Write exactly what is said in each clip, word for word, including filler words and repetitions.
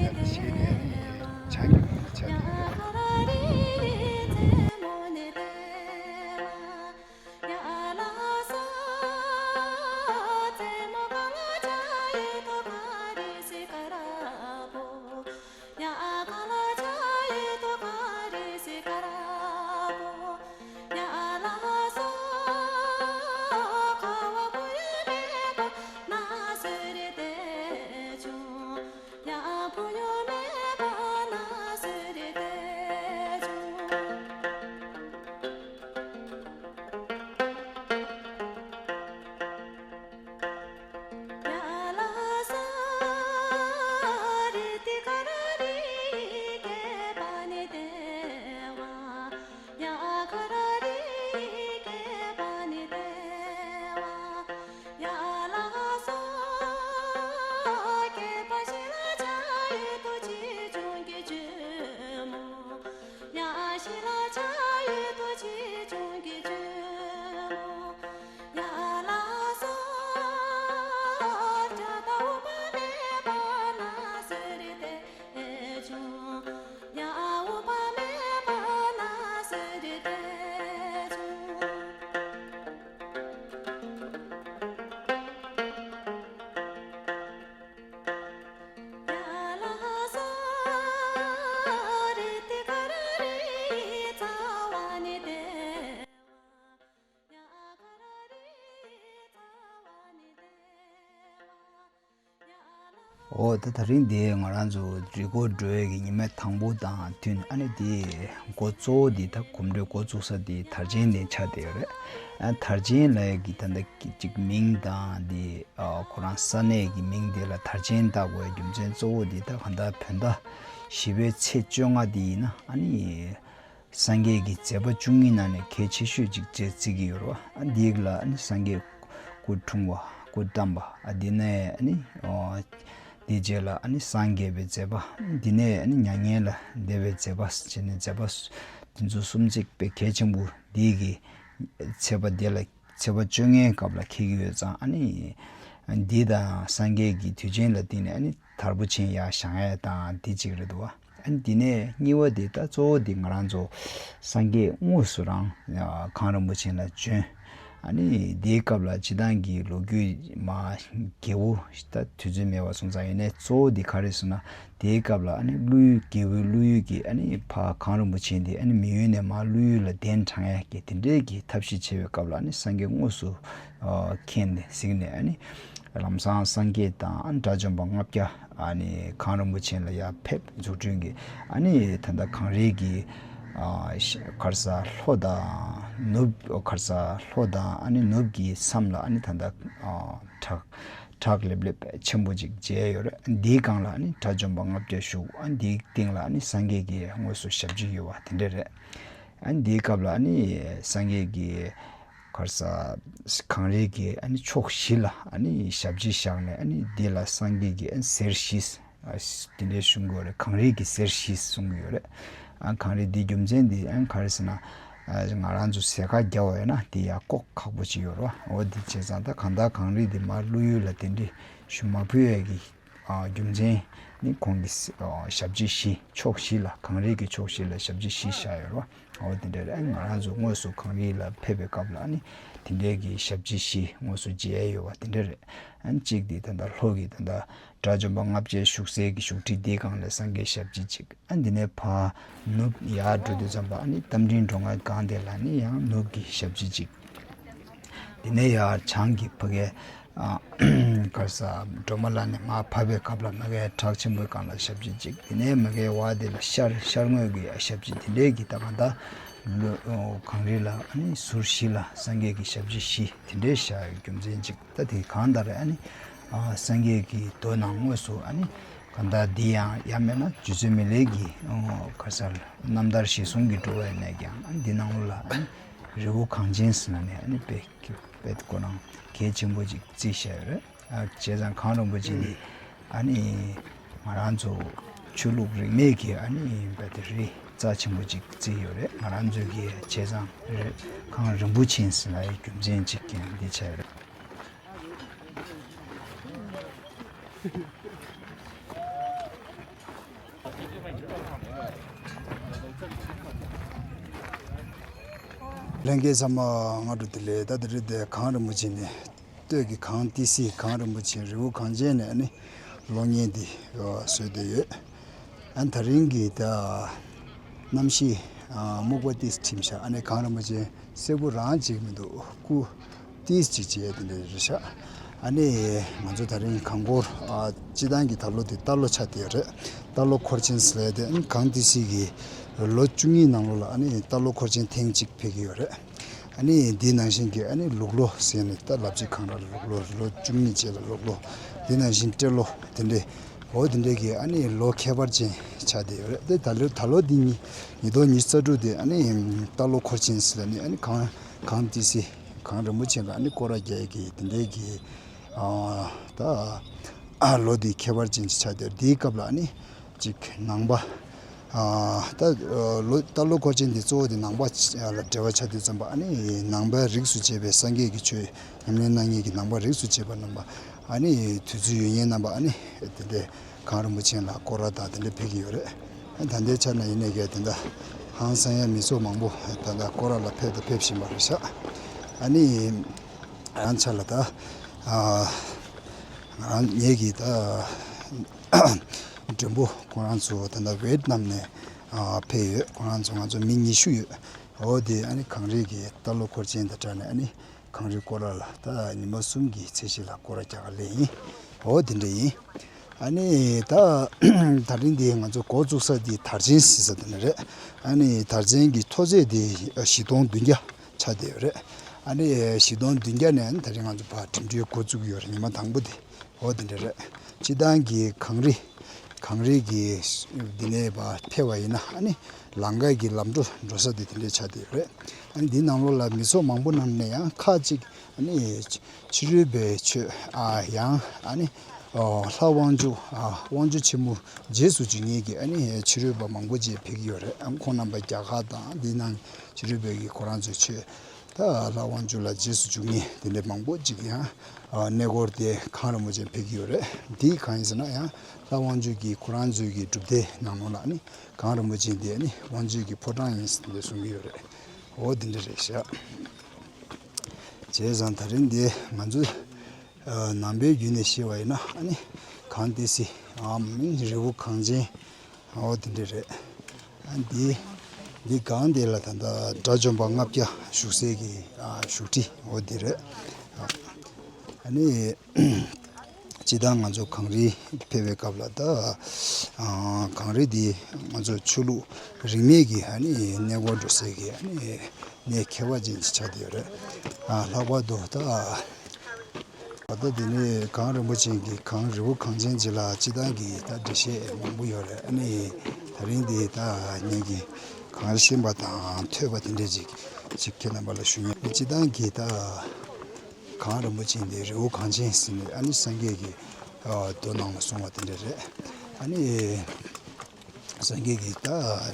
ད་ལྟ་ཤེས་ནས་ཆ་རྒྱུས་ཆ་རྒྱུས། འོ་ད་ད་རིང་འདི་ང་རང་ཚོ་རི་སྐོར་འགྲོ་ཡས་ཀྱི་ཉི་མ་དང་པོ་དང་མཐུན། ཨ་ནི་འདི་འགོ་གཙོ་བོ་འདི་ད་གོམ་བགྲོད་འགོ་བཙུགས་ས་འདི་དར་ཆེན་ནས་ཆགས་བསྡད་ཡོད་རེད། ཨ་དར་ཆེན་ལབ་ཡས་ཀྱི་ད་ལྟ་ཅིག་མིང་དང་འདི་ཨ་ཁོ་རང་ས་གནས་ཀྱི་མིང་འདི་ལ་དར་ཆེན་བཏགས་དགོས་ཡས་རྒྱུ་མཚན་གཙོ་བོ་འདི་ད་གང་ལྟར་བོད་ཟླ་བཞི་པའི་ཚེས་བཅོ་ལྔ་འདི་ཡིན་ན་ཨ་ནི། སངས་རྒྱས་ཀྱི་མཛད་པ་བཅུ་གཉིས་ནང་ནས་གལ་ཆེ་ཤོས་ཅིག་ཅེས་བརྩི་གི་ཡོད་རེད་བ། ཨ་འདི་ལ་ཨ་ནི་སངས་རྒྱས་སྐུ་འཁྲུངས་པ། སྐུ་བལྟམས་པ། ཨ་འདི་ནས་ཨ་ནི་འོ་འདི་རྗེས་ལ་ཨ་ནི་སངས་རྒྱས་པའི་མཛད་པ། འདི་ནས་ཨ་ནི་མྱ་ངན་ལས་འདས་པའི་མཛད་པ་བྱས་ནས་མཛད་པ་དེ་ཚོ་གསུམ་ཚིག་དཔེ་གལ་ཆེན་པོ་འདི་གི་ཚེས་པ་འདི་ལ་ཚེས་པ་བཅོ་ལྔའི་སྐབས་ལ་འཁེལ་གྱི་ཡོད་ཙང་། ཨ་ནི་འདི་དང་སངས་རྒྱས་ཀྱི་དུས་ཆེན་ལ་བརྟེན་ནས་ཨ་ནི་དར་འབུ་ཆེན་ཡར་བཞེངས་ཡས་དང་འདི་གཅིག་རེད་འདུག་བ། ཨ་ནི་འདི་ནས་གཉིས་པ་འདི་ད་གཙོ་བོ་འདི་ང་རང་ཚོ་སངས་རྒྱས་དངོས་སུ་རང་གངས་རིན་པོ་ཆེ་ལ་བྱོན། ཨ་ནི་འདིའི་སྐབས་ལ་སྤྱིར་བཏང་གི་ལོ་རྒྱུས་མ་རྒྱས་པོ་ད་དུས་ཚོད་མེད་པ་སོང་ཙང་། ཡིན་ནའི་གཙོ་བོ་འདི་ག་རེ་ཟེར་ན། དེའི་སྐབས་ལ་ཨ་ནི་ཀླུ་ཡུལ། རྒྱལ་པོའི་ཀླུ་ཡུལ་གྱི་ཨ་ནི་ཕ་གངས་རིན་པོ་ཆེ་འདི་ཨ་ནི་མི་ཡུལ་ནས་མར་ཀླུ་ཡུལ་ལ་གདན་དྲངས་ཡ་གི་དེ་འདྲའི་གི་ཐབས་ཤེས་བྱེད་པའི་སྐབས་ལ་ཨ་ནི་སངས་རྒྱས་དངོས་སུ་ཨ་མཁྱེན་ནས་གཟིགས་ནས། ཨ་ནི་ལམ་སང་སངས་རྒྱས་དང་ཨ་ནི་དགྲ་བཅོམ་པ་ལྔ་བརྒྱ་ཨ་ནི་གངས་རིན་པོ་ཆེ་ལ་ཡར་ཕེབས། འཛུགས་སྐྲུན་གྱི་ཨ་ནི་ད་ལྟ་གངས་རི་གི་ཨ་ག་རེ་ཟ་ལྷོ་དང་ནུབ། ག་རེ་ཟ་ལྷོ་དང་ཨ་ནི་ནུབ་ཀྱི་མཚམས་ལ་ཨ་ནི་ད་ལྟ་ཨ་བྲག་བྲག་ལེབ་ལེབ་ཆེན་པོ་ཅིག་མཇལ་ཡོད་རེད། འདིའི་སྒང་ལ་ཨ་ནི་དགྲ་བཅོམ་པ་ལྔ་བརྒྱ་བཞུགས། ཨ་འདིའི་སྟེང་ལ་ཨ་ནི་སངས་རྒྱས་ཀྱི་དངོས་སུ་ཞབས་ཕྱི་ཡོད་པ་དེ་འདྲ་རེད། ཨ་འདིའི་སྐབས་ལ་ཨ་ནི་སངས་རྒྱས་ཀྱི་ག་རེ་ཟ་གངས་རི་གི་ཨ་ནི་ཕྱོགས་བཞི་ལ་ཨ་ནི་ཞབས་ཕྱི་བཞག་ནས། ཨ་ནི་འདི་ལ་སངས་རྒྱས་ཀྱི་ཨ་ནི་གཟེར་བཞི། ཨ་དེ་འདྲའི་གསུང་གི་ཡོད་རེད། གངས་རི་གི་གཟེར་བཞི་གསུང་གི་ཡོད་རེད། ཨ་གངས་རི་འདི་རྒྱུ་མཚན་འདི་ཨ་ག་རེ་ཟེར་ན། ཨ་ང་རང་ཚོ་ཟས་ཁ་རྒྱག་པ་ཡོད་ན་དེ་ཡར་བཀོག་ཁག་པོ་ཅིག་ཡོད་རེད་བ། འོ་དེ་བྱས་ཙང་ད་གང་ལྟར་གངས་རི་འདི་མར་ཀླུ་ཡུལ་ལ་གདན་འདྲེན་ཞུ་མ་ཕུལ་ཡས་ཀྱི་ཨ་རྒྱུ་མཚན་ནི་ཁོང་གི་ཨ་ཞབས་ཕྱི་བཞི། ཕྱོགས་བཞི་ལ། གངས་རི་གི་ཕྱོགས་བཞི་ལ་ཞབས་ཕྱི་བཞི་བཞག་ཡོད་རེད་བ། འོ་དེ་འདྲ་རེད། ཨ་ང་རང་ཚོ་དངོས་སུ་གངས་རི་ལ་ཕེབས་པའི་སྐབས་ལ་ཨ་ནི་དེ་འདྲའི་གི་ཞབས་ཕྱི་བཞི་དངོས་སུ་མཇལ་ཡས་ཡོད་པ་དེ་འདྲ་རེད། ཨ་ནི་གཅིག་དེ་ད་ལྟ་ལྷོ་གི་ད་ལྟ་དགྲ་བཅོམ་པ་ལྔ་བརྒྱའི་བཞུགས་སའི་གི་བཞུགས་ཁྲི་འདིའི་སྒང་ལ་སངས་རྒྱས་ཞབས་ཕྱི་གཅིག། ཨ་འདི་ནས་ཕར་ནུབ་ཡར་འགྲོ་དུས་ཙམ་པ་ཨ་ནི་རྟ་མགྲིན་སྒྲོལ་མའི་སྒང་དེ་ལ་ནི་ཡང་ནུབ་ཀྱི་ཞབས་ཕྱི་གཅིག། འདི་ནས་ཡར་བྱང་གི་ཕ་གའི་ཨ་ག་རེ་ཟ་སྒྲོལ་མ་ལ་ནས་མར་བབས་པའི་སྐབས་ལ་མ་གའི་བྲག་ཆེན་པོའི་སྒང་ལ་ཞབས་ཕྱི་གཅིག། འདི་ནས་མ་གའི་བར་དེ་ལ་ཤར་ཤར་ངོས་ཀྱི་ཞབས་ཕྱི། དེ་འདྲའི་གི་ད་གང་ལྟར་ལོ་གངས་རི་ལ་ཨ་ནི་ཟུར་བཞི་ལ་སངས་རྒྱས་ཀྱི་ཞབས་ཕྱི་བཞི་དེ་འདྲའི་བཞག་ཡོད་རྒྱུ་མཚན་གཅིག། ད་དེ་གང་ལྟར་ཨ་ནི་ཨ་སངས་རྒྱས་ཀྱི་མདོ་ནང་དངོས་སུ་ཨ་ནི་གང་ལྟར་འདི་ཡང་ཡང་མིན་ན་རྗེ་བཙུན་མི་ལའི་གི་ཨ་ག་རེ་ཟ་རྣམ་ཐར་ཞེས་གསུང་གི་འགྲོ་བའི་གནས་ཀྱང་ཨ་འདི་ནང་ལོགས་ལ་ཨ་ནི་རི་བོ་གངས་ཅན་ཟེར་ན་ནི་ཨ་ནི་དཔེ་དཔེ་ཁོ་རང་གལ་ཆེན་པོ་ཅིག་བརྩིས་བཞག་ཡོད་རེད། ཨ་བྱས་ཙང་གངས་རིན་པོ་ཆེ་འདི་ཨ་ནི་ང་རང་ཚོ་ཆོས་ལུགས་རིས་མེད་ཀྱི་ཨ་ནི་དཔེ་དེ་རི་རྩ་ཆེན་པོ་ཅིག་བརྩིས་ཡོད་རེད། ང་རང་ཚོ་གི་བྱས་ཙང་རི་གངས་རིན་པོ་ཆེ་ཟེར་ན་ཡི་རྒྱུ་མཚན་ཅིག་ཀྱང་འདི་བྱས་རེད། ལྷན་རྒྱས་ཚང་མ་སྔ་དྲོ་བདེ་ལེགས། ད་དེ་རིང་འདི་གངས་རིན་པོ་ཆེ་ནས་སྟོད་ཀྱི་གངས་ཏི་སེ་གངས་རིན་པོ་ཆེ་རི་བོ་གངས་ཅན་ནས་ཨ་ནི་གློག་བརྙན་འདི་བཟོས་བསྡད་ཡོད། ཨ་ནི་དེ་རིང་གི་ད་གནམ་གཤིས་སྨུག་པ་ཏིས་ཁྲིམས་ཤག་ཨ་ནི་གངས་རིན་པོ་ཆེ་སེར་པོ་རང་ཅིག་མི་འདུག་སྐུ་ཏིས་ཅིག་བྱས་དེ་འདྲ་རེད་ཤག་ཨ་ནི་ང་ཚོ་དེ་རིང་གངས་སྐོར་ཨ་སྤྱི་བཏང་གི་ད་ལོ་དེ་རྟ་ལོ་ཆགས་བསྡད་ཡོད་རེད། རྟ་ལོ་འཁོར་ཆེན་ཟེར་ཡ་དེ་ཨ་ནི་གངས་ཏི་སེ་གི་ལོ་བཅུ་གཉིས་ནང་ལོགས་ལ་ཨ་ནི་རྟ་ལོ་འཁོར་ཆེན་ཐེངས་གཅིག་ཕེབས་ཀྱི་ཡོད་རེད། ཨ་ནི་འདི་ནང་བཞིན་གྱི་ཨ་ནི་ལུག་ལོ་ཟེར་ནས་ད་ལབ་ཅིག་གངས་ར་ལུག་ལོ་ལོ་བཅུ་གཉིས་རྗེས་ལ་ལུག་ལོ། འདི་ནང་བཞིན་སྤྲེལ་ལོ་དེ་འདྲས། འོ་དེ་འདྲས་ཀྱི་ཨ་ནི་ལོ་ཁྱད་པར་ཅན་ཆགས་བསྡད་ཡོད་རེད། དེ་ད་ལོ་ད་ལོ་འདི་ཉི་ཉིས་སྟོང་ཉི་ཤུ་རྩ་དྲུག་དེ་ཨ་ནི་རྟ་ལོ་འཁོར་ཆེན་ཟེར་ནས་ཨ་ནི་གངས་གངས་ཏི་སེ་གངས་རིན་པོ་ཆེ་ལ་ཨ་ནི་སྐོར་ར་རྒྱག་གི་དེ་འདྲས་ཀྱི་ཨ་ད་ཨ་ལོ་འདི་ཁྱད་པར་ཅན་ཅིག་ཆགས་བསྡད་ཡོད། དེའི་སྐབས་ལ་ཨ་ནི་ཅིག་ནང་པ། ཨ་ད་ལོ་རྟ་ལོ་འཁོར་ཆེན་འདི་གཙོ་བོ་དེ་ནང་པ་ལ་འབྲེལ་བ་ཆགས་དུས་ཙམ་པ་ཨ་ནི་ནང་པའི་རིགས་སུ་བཅད་པའི་སངས་རྒྱས་ཀྱི་ཆོས་ཉམས་ལེན་གནང་མཁན་གྱི་ནང་པ་རིགས་སུ་བཅད་པ་རྣམས་པ་ཨ་ནི་དུས་ཚོད་ཡོད་མཁན་རྣམས་པ་ཨ་ནི་དེ་འདྲའི་གངས་རིན་པོ་ཆེ་ལ་སྐོར་ར་དང་དེ་འདྲ་ཕེབས་ཀྱི་ཡོད་རེད། ད་ལྟའི་ཆ་ནས་ཡིན་ནའི་གལ་དེ་འདྲ་ཧང་སང་ཡ་མི་ཚོགས་མང་པོ་ད་ལྟ་སྐོར་ར་ལ་ཕེབས་དང་ཕེབས་བཞིན་པ་རེད་ཤག་ཨ་ནི་རང་ཆ་ལ་ད་ཨ་ང་རང་ངེད་ཀྱི་ད་མགྲོན་པོ་ཁོ་རང་ཚོ་ད་ལྟ་ཝེད་ནམ་ནས་ཨ་ཕེབས་ཡོད། ཁོ་རང་ཚོ་ང་ཚོ་མི་ཉི་ཤུ་ཡོད། འོ་དེ་ཨ་ནི་གངས་རི་གི་རྟ་ལོ་འཁོར་ཆེན་དང་སྦྲགས་ནས་ཨ་ནི་གངས་རི་སྐོར་ར་ལ་ད་ཉི་མ་གསུམ་གྱི་ཚད་གཞི་ལ་སྐོར་ར་རྒྱག་ག་སླེབས་ཡིན། འོ་དེ་འདྲ་ཡིན། ཨ་ནི་ད་དེ་རིང་འདི་ང་ཚོ་འགོ་བཙུགས་ས་འདི་དར་ཆེན་ཟེར་ས་དེ་ནས་རེད། ཨ་ནི་དར་ཆེན་གྱི་མཐོ་ཚད་འདི་བཞི་སྟོང་བདུན་བརྒྱ་ཆགས་བསྡད་ཡོད་རེད། ཨ་ནི་བཞི་སྟོང་བདུན་བརྒྱ་ནས་ཨ་ནི་དེ་རིང་ང་ཚོ་ཕར་འགྲིམ་འགྲུལ་འགོ་བཙུགས་ཀྱི་ཡོད་རེད། ཉི་མ་དང་པོ་འདི། འོ་དེ་འདྲ་རེད། སྤྱི་བཏང་གི་གངས་རི་གངས་རི་གི་འདི་ནས་ཕར་ཕེབས་པ་ཡིན་ན་ཨ་ནི་ལམ་ཁ་གི་ལམ་འགྲོ་འགྲོ་ས་དེ་དེ་འདྲས་ཆགས་བསྡད་ཡོད་རེད། ཨ་ནི་འདི་ནང་ལོགས་ལ་མི་ཚོགས་མང་པོ་ནང་ནས་ཡང་ཁག་ཅིག་ཨ་ནི་ཕྱི་རོལ་པའི་ཆོས་ཨ་ཡང་ཨ་ནི་ཨོ་ལྷ་དབང་ཕྱུག་ཨ་དབང་ཕྱུག་ཆེན་མོ་རྗེས་སུ་འཇུག་མཁན་གྱི་ཨ་ནི་ཕྱི་རོལ་པ་མང་པོ་ཅིག་ཕེབས་ཀྱི་ཡོད་རེད། ཨ་ཁོང་རྣམ་པ་རྒྱ་གར་དང་འདི་ནང་ཕྱི་རོལ་པའི་གི་ཁོ་རང་ཚོའི་ཆོས་ད་ལྷ་དབང་ཕྱུག་ལ་རྗེས་སུ་འཇུག་མཁན་དེ་འདྲ་མང་པོ་ཅིག་ཡང་ཨ་གནས་སྐོར་དེ་གངས་རིན་པོ་ཆེ་ཕེབས་ཀྱི་ཡོད་རེད། འདི་གང་ཡིན་ཟེར་ན་ཡང་ལྷ་དབང་ཕྱུག་གི་ཁོ་རང་ཚོའི་གི་སྒྲུབ་སྡེ་ནང་ལོགས་ལ་ནི་གངས་རིན་པོ་ཆེ་འདི་ནི་དབང་ཕྱུག་གི་ཕོ་བྲང་ཡིན་ཟེར་ནས་གསུང་གི་ཡོད་རེད། འོ་འདི་འདྲ་རེད་ཤག་བྱས་ཙང་དེ་རིང་འདི་ང་ཚོ་ཨ་ནང་པའི་བརྒྱུད་ནས་བཤད་པ་ཡིན་ན་ཨ་ནི་གངས་ཏི་སེ་ཨ་མིན་རི་བོ་གངས་ཅན། འོ་དེ་འདྲ་རེད། ཨ་འདི་འདི་གངས་འདི་ལ་ད་ལྟ་དགྲ་བཅོམ་པ་ལྔ་བརྒྱ་བཞུགས་སའི་གི་ཨ་བཞུགས་ཁྲི་འོ་འདི་རེད། ཨ་ནི་སྤྱིར་བཏང་ང་ཚོ་གངས་རི་ཕེབས་པའི་སྐབས་ལ་ད་ཨ་གངས་རི་འདི་ང་ཚོ་ཆོས་ལུགས་རིས་མེད་ཀྱི་ཨ་ནི་གནས་སྐོར་འགྲོ་སའི་གི་ཨ་ནི་གནས་ཁྱད་པར་ཅན་ཅིག་ཆགས་བསྡད་ཡོད་རེད། ཨ་ལྷག་པར་དུ་ད། ད་ལྟ་འདི་ནི་གངས་རིན་པོ་ཆེ་གི་གངས་རི་བོ་གངས་ཅན་ཅིག་ལ་སྤྱིར་བཏང་གི་ད་འགྲེལ་བཤད་མང་པོ་ཡོད་རེད། ཨ་ནི་དེ་རིང་འདི་ད་ངེད་ཀྱི་གངས་རི་ཤེས་པ་དང་ཐོས་པ་དེ་འདྲས་ཅིག་ཅིག་ཁྱེད་རྣམ་པ་ལ་ཞུ་ཡིན། སྤྱིར་བཏང་གི་ད་གངས་རིན་པོ་ཆེ་འདི་རི་བོ་གངས་ཅན་ཟེར་ནས་ཨ་ནི་སངས་རྒྱས་ཀྱི་མདོ་ནང་ལ་གསུངས་པ་དེ་འདྲས་རེད། ཨ་ནི། སངས་རྒྱས་ཀྱིས་ད་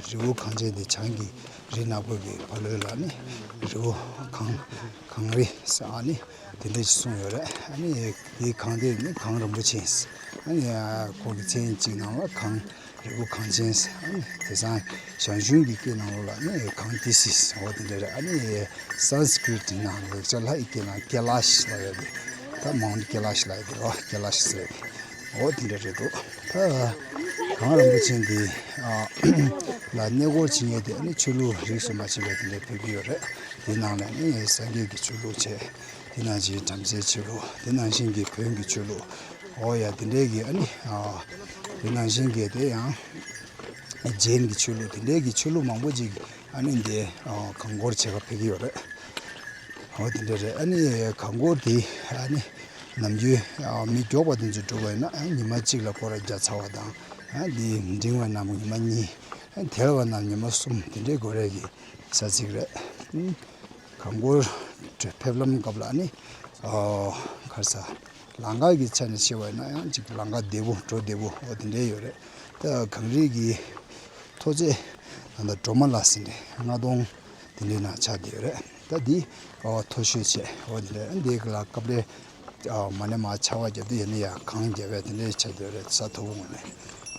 རི་བོ་གངས་ཅན་དེ་བྱང་གི་རི་ནག་པོ་གི་ཕ་ལོལ་ལ་ནི་རི་བོ་གངས་གངས་རི་ཟེར་ཨ་ནི་དེ་འདྲ་ཞིག་གསུངས་ཡོད་རེད། ཨ་ནི་དེའི་གངས་དེ་ནི་གངས་རིན་པོ་ཆེ་ཟེར། ཨ་ནི་ཁོང་གི་མཚན་གཅིག་ནང་ལ་གངས་རི་བོ་གངས་ཅན་ཟེར། ཨ་ནི་དེང་སང་ཞང་ཞུང་གི་སྐད་ནང་ལོགས་ལ་ནི་གངས་ཏི་སེ་ཟེར་འོ་དེ་འདྲ་རེད། ཨ་ནི་སཾ་སྐྲྀཏ་ནང་ལེགས་སྦྱར་ལྷ་ཡི་སྐད་ནང་ཀེ་ལཱཤ་ལབ་ཡོད་རེད། ད་མའུནཊ་ཀེ་ལཱཤ་ལབ་ཡོད་རེད་བ། ཀེ་ལཱཤ་ཟེར་ཡོད་རེད། འོ་དེ་འདྲ་རེད་འདུག་ད་གངས་རིན་པོ་ཆེ་འདི་ཨ་ལ་གནས་སྐོར་བྱེད་མཁན་དེ་ཨ་ནི་ཆོས་ལུགས་རིས་སུ་མ་ཆད་པའི་དེ་འདྲ་ཕེབས་ཀྱི་ཡོད་རེད། དེ་ནང་ནས་ཨ་ནི་སངས་རྒྱས་ཀྱི་ཆོས་ལུགས་བྱས། དེ་ནང་བཞིན་བྲམ་ཟེའི་ཆོས་ལུགས། དེ་ནང་བཞིན་གྱི་བོན་གྱི་ཆོས་ལུགས། འོ་ཡ་དེ་འདྲའི་གི་ཨ་ནི་ཨ་དེ་ནང་བཞིན་གྱི་དེ་ཡང་ཇེན་གྱི་ཆོས་ལུགས། དེ་འདྲའི་གི་ཆོས་ལུགས་མང་པོ་ཅིག་ཨ་ནི་འདི་ཨ་གངས་སྐོར་བྱེད་ག་ཕེབས་ཀྱི་ཡོད་རེད། འོ་དེ་འདྲ་རེད། ཨ་ནི་གངས་སྐོར་དེ་ཨ་ནི་ནམ་རྒྱུན་ཨ་མི་མགྱོགས་པ་དེ་ཚོ་འགྲོ་བ་ཡིན་ན་ཨ་ཉི་མ་གཅིག་ལ་སྐོར་ར་བརྒྱབ་ཚར་བ་དང་། ཨ་འདི་འབྲིང་བ་རྣམས་ཉི་མ་གཉིས། ཨ་དལ་བ་རྣམས་ཉི་མ་གསུམ་དེ་འདྲའི་འགོར་ཡས་ཀྱི་ས་ཚིགས་རེད། ཨུམ། གངས་སྐོར་ཕེབས་ལམ་སྐབས་ལ་ནི་ཨ་ག་རེ་ཟ། ལམ་ཁ་གི་ཆ་ནས་བཤད་པ་ཡིན་ན་ཡང་ཅིག་ལམ་ཁ་བདེ་པོ་འགྲོ་བདེ་པོ་འོ་དེ་འདྲའི་ཡོད་རེད། ད་གངས་རི་གི་མཐོ་ཚད་ད་ལྟ་སྒྲོལ་མ་ལ་ཟིན་ཏེ་ལྔ་སྟོང་དེ་འདྲའི་ནང་ཆགས་བསྡད་ཡོད་རེད། ད་འདི་ཨོ་མཐོ་ཤོས་བྱས་འོ་དེ་འདྲ་འདི་གི་ལ་སྐབས་རེ་ཨ་མ་ནས་མར་ཆར་པ་བརྒྱབ་དུས་ཡིན་ན་ཡང་གངས་རྒྱབ་པས་དེ་འདྲའི་ཆགས་བསྡད་ཡོད་རེད། ས་མཐོ་པོ་ངོས་ནས་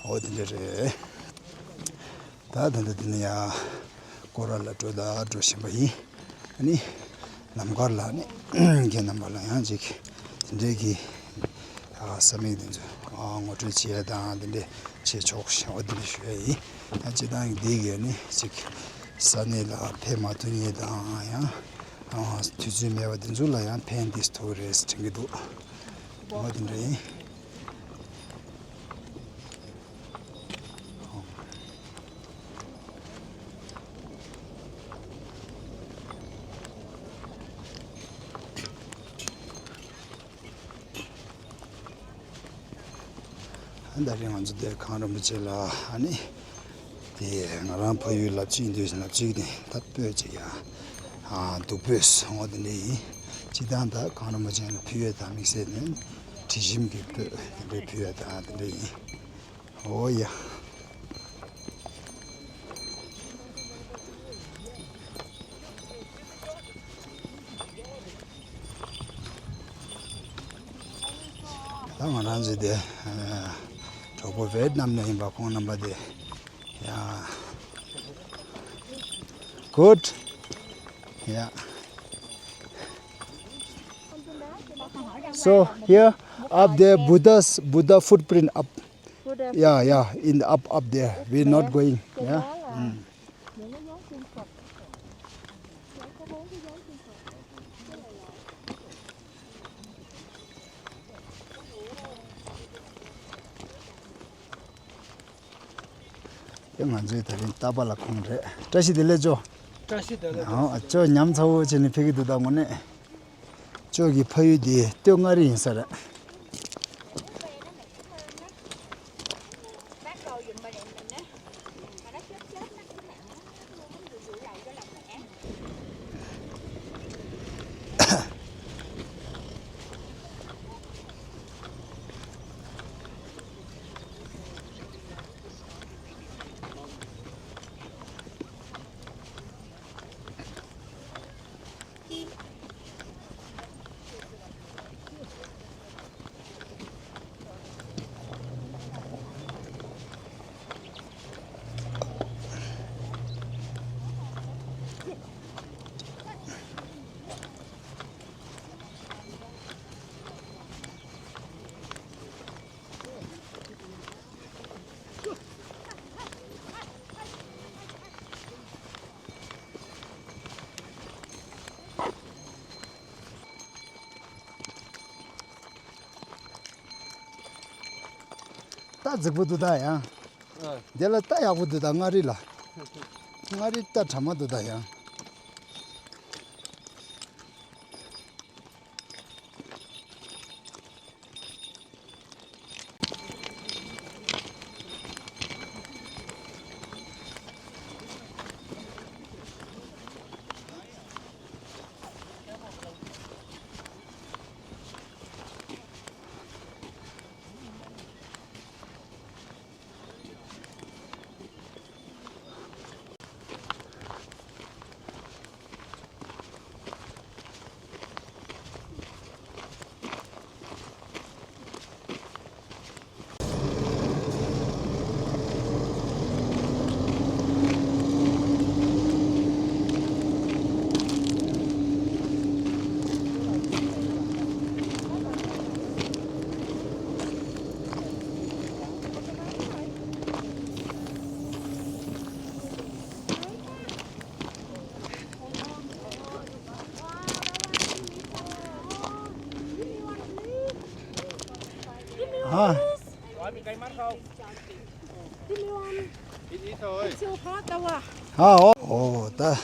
འོ་དེ་འདྲ་རེད། ད་ད་ལྟ་འདི་ནས་ཡར་སྐོར་ར་ལ་འགྲོ་ད་འགྲོ་བཞིན་པ་ཡིན། ནི་ལམ་ཁར་ལ་ནི་ཁྱེད་རྣམ་པ་ལ་ཡང་ཅིག་དེ་འདྲའི་གི་ས་མིག་དེ་ཚོ་ངོ་སྤྲོད་བྱེད་ཡ་དང་དེ་འདྲའི་བྱེད་ཆོག་ཞེས་པ་དེ་འདྲ་ཞུ་ཡ་ཡིན། ཡང་སྤྱིར་བཏང་གི་འདི་གས་ནི་ཅིག་ས་གནས་ལ་ཕེབས་མ་ཐུབ་མཁན་དང་ཡང་དུས་ཚོད་མེད་པ་དེ་ཚོ་ལ་ཡང་ཕན་ཏིས་ཐོགས་རེད་དྲན་གྱི་འདུག་འོ་དེ་འདྲ་ཡིན། ད་རེས་ང་ཚོ་འདིར་གངས་རིན་པོ་ཆེ་ལ་ཨ་ནི་དེ་ང་རང་ཕ་ཡུལ་ལབ་ཅིག་འདུག་ལབ་ཅིག་ནི་ད་སྤོས་ཅིག་ཡང་སྡུག་པོས་འོ་དེ་འདྲ་ཡིན། སྤྱིར་བཏང་ད་གངས་རིན་པོ་ཆེ་ལ་ཕུལ་ཡས་དང་དམིགས་བསལ་ནི་དྲི་ཞིམ་གྱི་སྤོས་དེ་འདྲ་ཕུལ་ཡས་དང་དེ་འདྲ་ཡིན། འོ་ཡ། ད་ང་རང་ཚོ་དེ་གྲོགས་པོ་ཝེད་ནམ་ནས་ཡིན་པ་ཁོང་རྣམ་པ་དེ་ཡ། Good. Yeah. So here, up there, Buddha's, Buddha footprint up. Buddha. Yeah, yeah, in the up, up there. We're not going. Yeah. Mm. དེ་ང་ཚོའི་ད་རིང་རྟ་པ་ལ་ཁོང་རེད། བཀྲ་ཤིས་བདེ་ལེགས་ཇོ། བཀྲ་ཤིས་བདེ་ལེགས། ཨོ་ཇོ་ཉམས་ཚ་བོ་བྱས་ནས་ཕེབས་ཀྱི་འདུག་ད་དངོས་གནས། ཇོ་གི་ཕ་ཡུལ་དེ་སྟོད་མངའ་རིས་ཡིན་ས་རེད། རྟ་རྫིག་པོ་འདུག་ད་ཡང་། ཨ། འདི་ལ་རྟ་ཡག་པོ་འདུག་ད་མངའ་རིས་ལ། མངའ་རིས་རྟ་དྲ་མ་འདུག་ད་ཡང་། ཨ། ཨ་འོ། འོ་ད།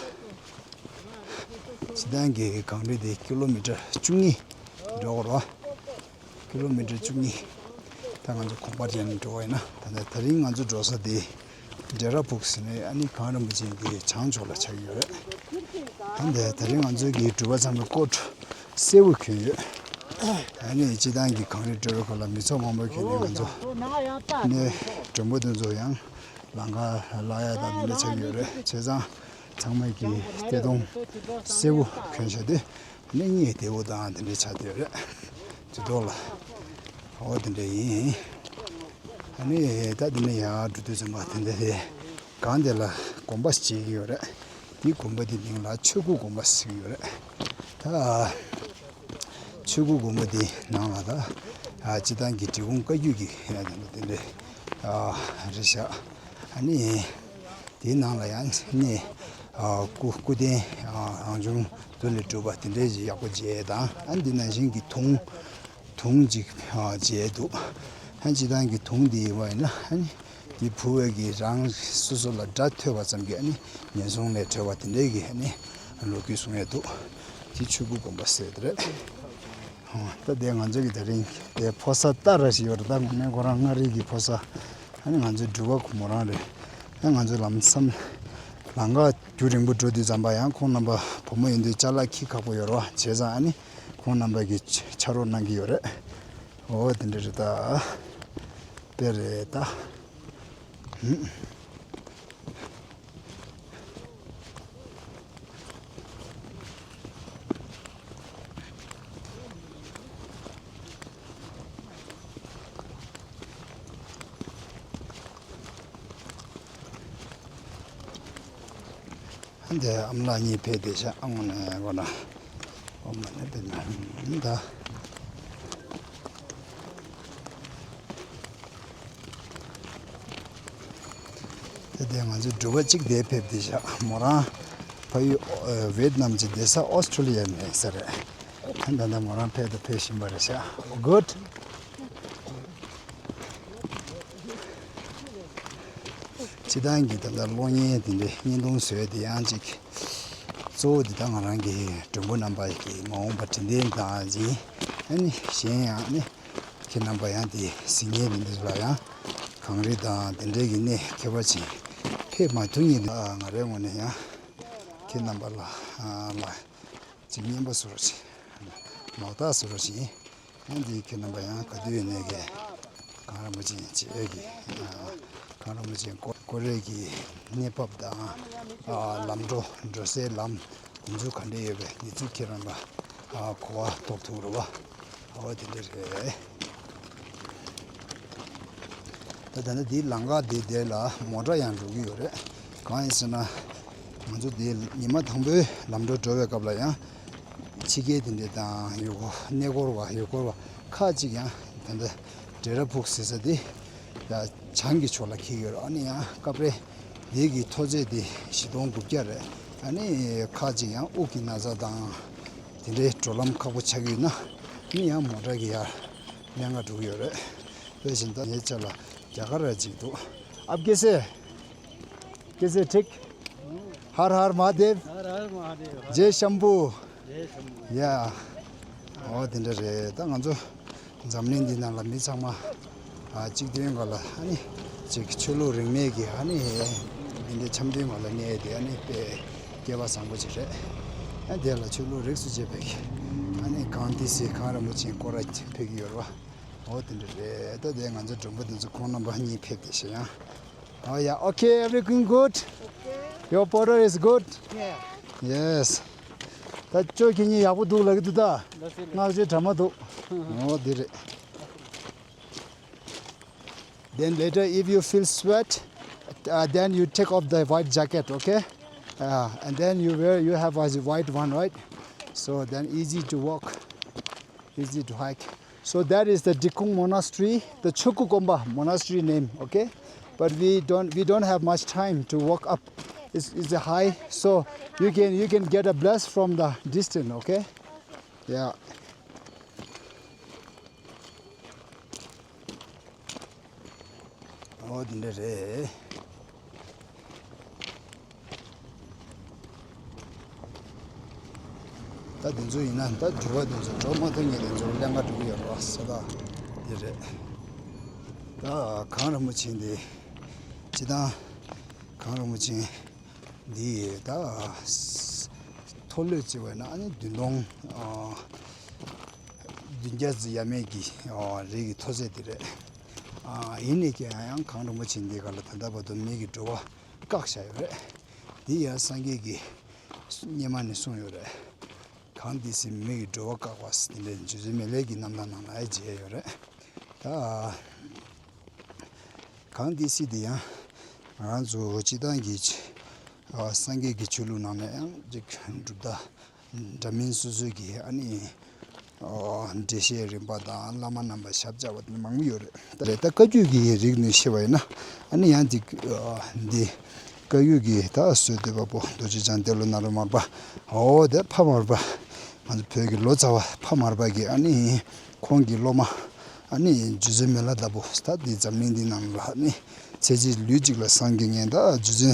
སྤྱིར་བཏང་གི་གངས་རི་དེ་ཀི་ལོ་མི་ཊར་བཅུ་གཉིས་འགྲོ་དགོས་རེད། ཀི་ལོ་མི་ཊར་བཅུ་གཉིས། ད་ང་ཚོ་ཁང་པ་ཅན་འགྲོ་བ་ཡིན་ན་ད་ལྟ་དེ་རིང་ང་ཚོ་འགྲོ་ས་དེ་འབྲས་ར་ཕུག་ཟེར་ནས་ཨ་ནི་གངས་རིན་པོ་ཆེ་གི་བྱང་ཕྱོགས་ལ་ཆགས་ཀྱི་ཡོད་རེད། ད་ལྟ་དེ་རིང་ང་ཚོ་གི་སྒྲུབ་པ་ཚང་མའི་སྐོར་སེར་པོ་གྱོན་ཡོད། ཨ་ནི་སྤྱིར་བཏང་གི་གངས་རི་སྤྲོ་བའི་སྐོར་ལ་མི་ཚོགས་མང་པོ་གྱོན་ནས་ང་ཚོ་ནས་མགྲོན་པོ་དེ་ཚོ་ཡང་ལམ་ཁ་ལ་ཡ་དང་མི་འདྲ་ཆགས་ཀྱི་ཡོད་རེད། བྱས་ཙང་ཚང་མ་གི་སྟོད་ཐུང་སེར་པོ་གྱོན་བྱས་ཏེ། ནི་གཉིད་བདེ་བོ་དང་དེ་འདྲའི་ཆ་དེ་རེད། དུས་ཐོག་ལ། འོ་དེ་འདྲ་ཡིན། ཨ་ནི་ད་དེ་ནས་ཡར་འགྲོ་དུས་ཙམ་པ་དེ་འདྲ་རེད། སྒང་དེ་ལ་དགོན་པ་ཞིག་ཡོད་རེད། ད་ དེའི་དགོན་པ་དེའི་མིང་ལ་ཆོས་སྐུ་དགོན་པ་ཟེར་གྱི་ཡོད་རེད། ད་ཆོས་སྐུ་དགོན་པ་དེའི་ནང་ལ་ད་སྤྱིར་བཏང་གི་འབྲི་གུང་བཀའ་བརྒྱུད་ཀྱི་དེ་འདྲའི་རེད་ཤག་ཨ་ནི། དེའི་ནང་ལ་ཡང་ནི་སྐུ་སྐུ་རྟེན་རང་བྱུང་རྡོ་ལས་གྲུབ་པ་དེ་འདྲའི་ཞིག་ཡག་པོ་མཇལ་དང་། ཨ་ནི་འདི་ནང་བཞིན་གྱི་དུང་དུང་ཅིག་མཇལ་འདུག་ཨ་ནི་སྤྱིར་བཏང་གི་དུང་འདི་ཡིན་པ་ཡིན་ན། ཨ་ནི་འདི་ཕུ་བོས་ཀྱི་རང་སོ་སོ་ལ་དགྲ་ཐོས་པ་ཙམ་གྱིས་ཨ་ནི་ངན་སོང་ལས་གྲོལ་བ་དེ་འདྲའི་གི་ཨ་ནི་ལོ་རྒྱུས་གསུང་ཡས་འདུག་དེ་ཆོས་སྐུ་དགོན་པ་ཟེར་དེ་རེད། ད་དེ་ང་ཚོ་གི་ད་རིང་དེ་ཕོ་གསར་སྟག་ར་ཞིག་ཡོད་རེད། ད་དངོས་གནས་ཁོ་རང་མངའ་རིས་ཀྱི་ཕོ་གསར། ཨ་ནི་ང་ཚོའི་འགྲུལ་པ་ཁོ་མོ་རང་རེད། ཨ་ང་ཚོ་ལམ་སང་ལམ་ཁ་རྒྱུན་རིང་པོ་འགྲོ་དུས་ཙམ་པ་ཡང་ཁོང་རྣམ་པ་བུ་མོ་ཡིན་དུས་ཅ་ལག་འཁྱེར་ཁག་པོ་ཡོད་རེད་བ། བྱས་ཙང་ཨ་ནི་ཁོང་རྣམ་པ་གིས་ཕྱག་རོགས་གནང་གི་ཡོད་རེད། འོ་དེ་འདྲ་རེད་ད། དཔེ་རེད་ད། ཧུམ། འདི་ཨ་མ་ལགས་གཉིས་ཕེབས་བསྡད་ཤག་ཨ་ངོ་ནས་གོ་ན། ཨོ་མ་ནས་ཕེབས་ན་ད། དེ་དེ་ང་ཚོའི་འགྲུལ་པ་གཅིག་དེ་ཕེབས་བསྡད་ཤག་མོ་རང་ཕ་ཡུལ་ཨོ་ཝེད་ནམ་གྱི་བསྡད་ས་ཨོ་སི་ཁྲུ་ལི་ཡ་ནས་ས་རེད། ད་ལྟ་མོ་རང་ཕེབས་དང་ཕེབས་བཞིན་པ་རེད་ཤག Good. སྤྱིར་བཏང་གི་ད་ལྟ་གློག་བརྙན་དེ་འདྲའི་བརྙན་ཐུང་བཟོས་དེ་ཡང་ཅིག་གཙོ་བོ་འདི་ད་ང་རང་གི་མགྲོན་པོ་རྣམ་པ་གི་མ་འོངས་པ་དྲིན་ལན་དང་ཡིན། ཨ་ནི་གཞན་ཡང་ནི་ཁྱེད་རྣམ་པ་ཡང་དེ་གཟིགས་མཁན་དེ་འདི་ལ་ཡང་གངས་རི་དང་དེ་འདྲའི་གི་གནས་ཁྱད་པར་ཅན་ཕེབས་མ་ཐུབ་མཁན་དེ་ང་རའི་ངོས་ནས་ཡང་ཁྱེད་རྣམ་པ་ལ་ལ་ཅིག་སྙན་པ་བཟོ་རོགས་བྱེད། ལོག་ལྟ་བཟོ་རོགས་བྱེད། ཡང་འདི་ཁྱེད་རྣམ་པ་ཡང་ག་དུས་ཡོད་ནས་གི་གངས་རིན་པོ་ཆེ་མཇལ་གི་གངས་རིན་པོ་ཆེ་སྐོར་སྐོར་རེས་ཀྱི་གནས་བབ་དང་ལམ་འགྲོ་འགྲོ་སའི་ལམ་དེ་ཚོ་ག་འདྲས་ཡོད་པའི་གནས་ཚུལ་ཁྱེད་རྣམ་པ་གོ་བ་ཐོབ་ཐུབ་རེད་བ། འོ་དེ་འདྲ་རེད། ད་ད་ནི་འདིའི་ལམ་ཁ་འདི་དེ་ལ་མོ་ཊ་ཡང་འགྲོ་གི་ཡོད་རེད། གང་ཡིན་ཟེར་ན་ང་ཚོ་འདི་ཉི་མ་དང་པོའི་ལམ་འགྲོ་འགྲོ་བའི་སྐབས་ལ་ཡང་ཕྱི་རྒྱལ་དེ་འདྲས་དང་ཡུལ་སྐོར་གནས་སྐོར་བ་ཡུལ་སྐོར་བ་ཁག་ཅིག་ཡང་ད་ལྟ་འབྲས་ར་ཕུག་ཟེར་ས་དེ་ཡང་བྱང་གི་ཕྱོགས་ལ་འཁེལ་ཡོད་རེད། ཨ་ནི་ཡང་སྐབས་རེ་འདི་གི་མཐོ་ཚད་དེ་བཞི་སྟོང་དགུ་བརྒྱ་རེད། ཨ་ནི་ཁག་ཅིག་ཡང་དབུགས་ཀྱི་ན་ཚ་དང་དེ་འདྲའི་འགྲོ་ལམ་ཁག་པོ་ཆགས་ཀྱི་ཡོད་ན་ཨ་ནི་ཡང་མོ་ཊ་གི་ཡར་ལམ་ཁ་འགྲོ་གི་ཡོད་རེད། དཔེ་བཞིན་ད་ངའི་ཆ་ལ་རྒྱ་གར་ར་ཅིག་འདུག आप कैसे? कैसे, ठीक? हर हर महादेव। हर हर महादेव। जय शंभू। जय शंभू। या। འོ་དེ་འདྲ་རེད། ད་ང་ཚོ་འཛམ་གླིང་འདི་ནང་ལ་མི་ཚང་མ་ཨ་གཅིག་མཐུན་སྒང་ལ་ཨ་ནི་ཅིག་ཆོས་ལུགས་རིས་མེད་ཀྱི་ཨ་ནི་འདི་འདྲའི་འཆམ་མཐུན་སྒང་ལ་གནས་དེ་ཨ་ནི་དཔེ་སྐལ་བ་བཟང་པོ་ཅིག་རེད། ཨ་དེ་ལ་ཆོས་ལུགས་རིས་སུ་ཆད་པའི་ཨ་ནི་གངས་ཏི་སེ་གངས་རིན་པོ་ཆེའི་སྐོར་ར་ཕེབས་ཀྱི་ཡོད་རེད་བ། འོ་དེ་འདྲ་རེད། ད་དེ་ང་ཚོ་མགྲོན་པོ་དེ་ཚོ་ཁོང་རྣམ་པ་གཉིས་ཕེབས་བསྡད་ཤག་ཡང་། Oh yeah, okay, everything good? Your photo is good? Yeah. Yes. ད་ཅོ་ཁྱེད་གཉིས་ཡག་པོ་འདུག་ལབ་ཀྱི་འདུག་ད། བསྔགས་བརྗོད་འདྲ་མ་འདུག་འོ་དེ་རེད། Then later, if you feel sweat, uh, then you take off the white jacket, okay? Uh, and then you wear, you have a white one, right? So then easy to walk, easy to hike. So that is the Dikung Monastery, the Choku Gompa Monastery name, okay? But we don't, we don't have much time to walk up. It's, it's high, so you can, you can get a bless from the distance, okay? Yeah. འོ་དེ་འདྲ་རེད། ད་དེ་ཚོ་ཡིན་ན་ད་འགྲུལ་པ་དེ་ཚོ་འགྲོ་མ་ཐུབ་མཁན་དེ་ཚོ་ལམ་ཁ་འགྲོ་གི་ཡོད་རེད་བ། ས་ཐག་དེ་རེད། ད་གངས་རིན་པོ་ཆེ་འདི་སྤྱིར་བཏང་གངས་རིན་པོ་ཆེ་འདི་ད་མཐོ་ལོས་བརྩི་བ་ཡིན་ན་ཨ་ནི་བདུན་སྟོང་བདུན་བརྒྱ་ཙམ་ཡས་མས་ཀྱི་རིགས་ཀྱི་མཐོ་ཚད་དེ་རེད། ཡིན་ནའི་ཀྱང་ཡང་གངས་རིན་པོ་ཆེ་འདི་ག་ལ་ད་ལྟ་བར་དུ་མི་གི་འགྲོ་བ་བཀག་བཞག་ཡོད་རེད། འདི་ཡང་སངས་རྒྱས་ཀྱིས་སྔོན་མ་ནས་གསུངས་ཡོད་རེད། གངས་ཏི་སེ་མི་གི་འགྲོ་བ་བཀག་པ་དེ་འདྲའི་རྗེ་བཙུན་མི་ལས་ཀྱི་རྣམ་ཐར་ནང་ལ་ཡང་མཇལ་ཡོད་རེད། ད་གངས་ཏི་སེ་འདི་ཡང་ང་རང་ཚོ་སྤྱིར་བཏང་གི་ ཨ་སངས་རྒྱས་ཀྱི་ཆོས་ལུགས་ནང་ནས་ཡང་ཅིག་གྲུབ་མཐའ་འདྲ་མིན་སོ་སོའི་གི་ཨ་ནི་ཨ་འགྲེལ་བཤད་རིམ་པ་དང་བླ་མ་རྣམ་པ་ཞབས་བཅགས་པ་དེ་མང་པོ་ཡོད་རེད། ད་རེད། ད་བཀའ་བརྒྱུད་ཀྱི་རིགས་ནས་བཤད་པ་ཡིན་ན་ཨ་ནི་ཡང་འདི་ཨ་འདི་བཀའ་བརྒྱུད་ཀྱི་ད་སྲོལ་གཏོད་པ་པོ་རྡོ་རྗེ་འཆང་ཏེ་ལོ་ནཱ་རོ་མར་པ། འོ་དེ་ཕ་མར་པ། ང་ཚོ་བོད་ཀྱི་ལོ་ཙཱ་བ་ཕ་མར་པ་གི་ཨ་ནི་ཁོང་གི་སློབ་མ་ཨ་ནི་རྗེ་བཙུན་མི་ལ་བདག་པོ། ད་འདི་འཛམ་གླིང་འདི་ནང་ལ་ཨ་ནི་ཚེ་གཅིག་ལུས་གཅིག་ལ་སངས་རྒྱས་མཁན་ད་རྗེ་བཙུན་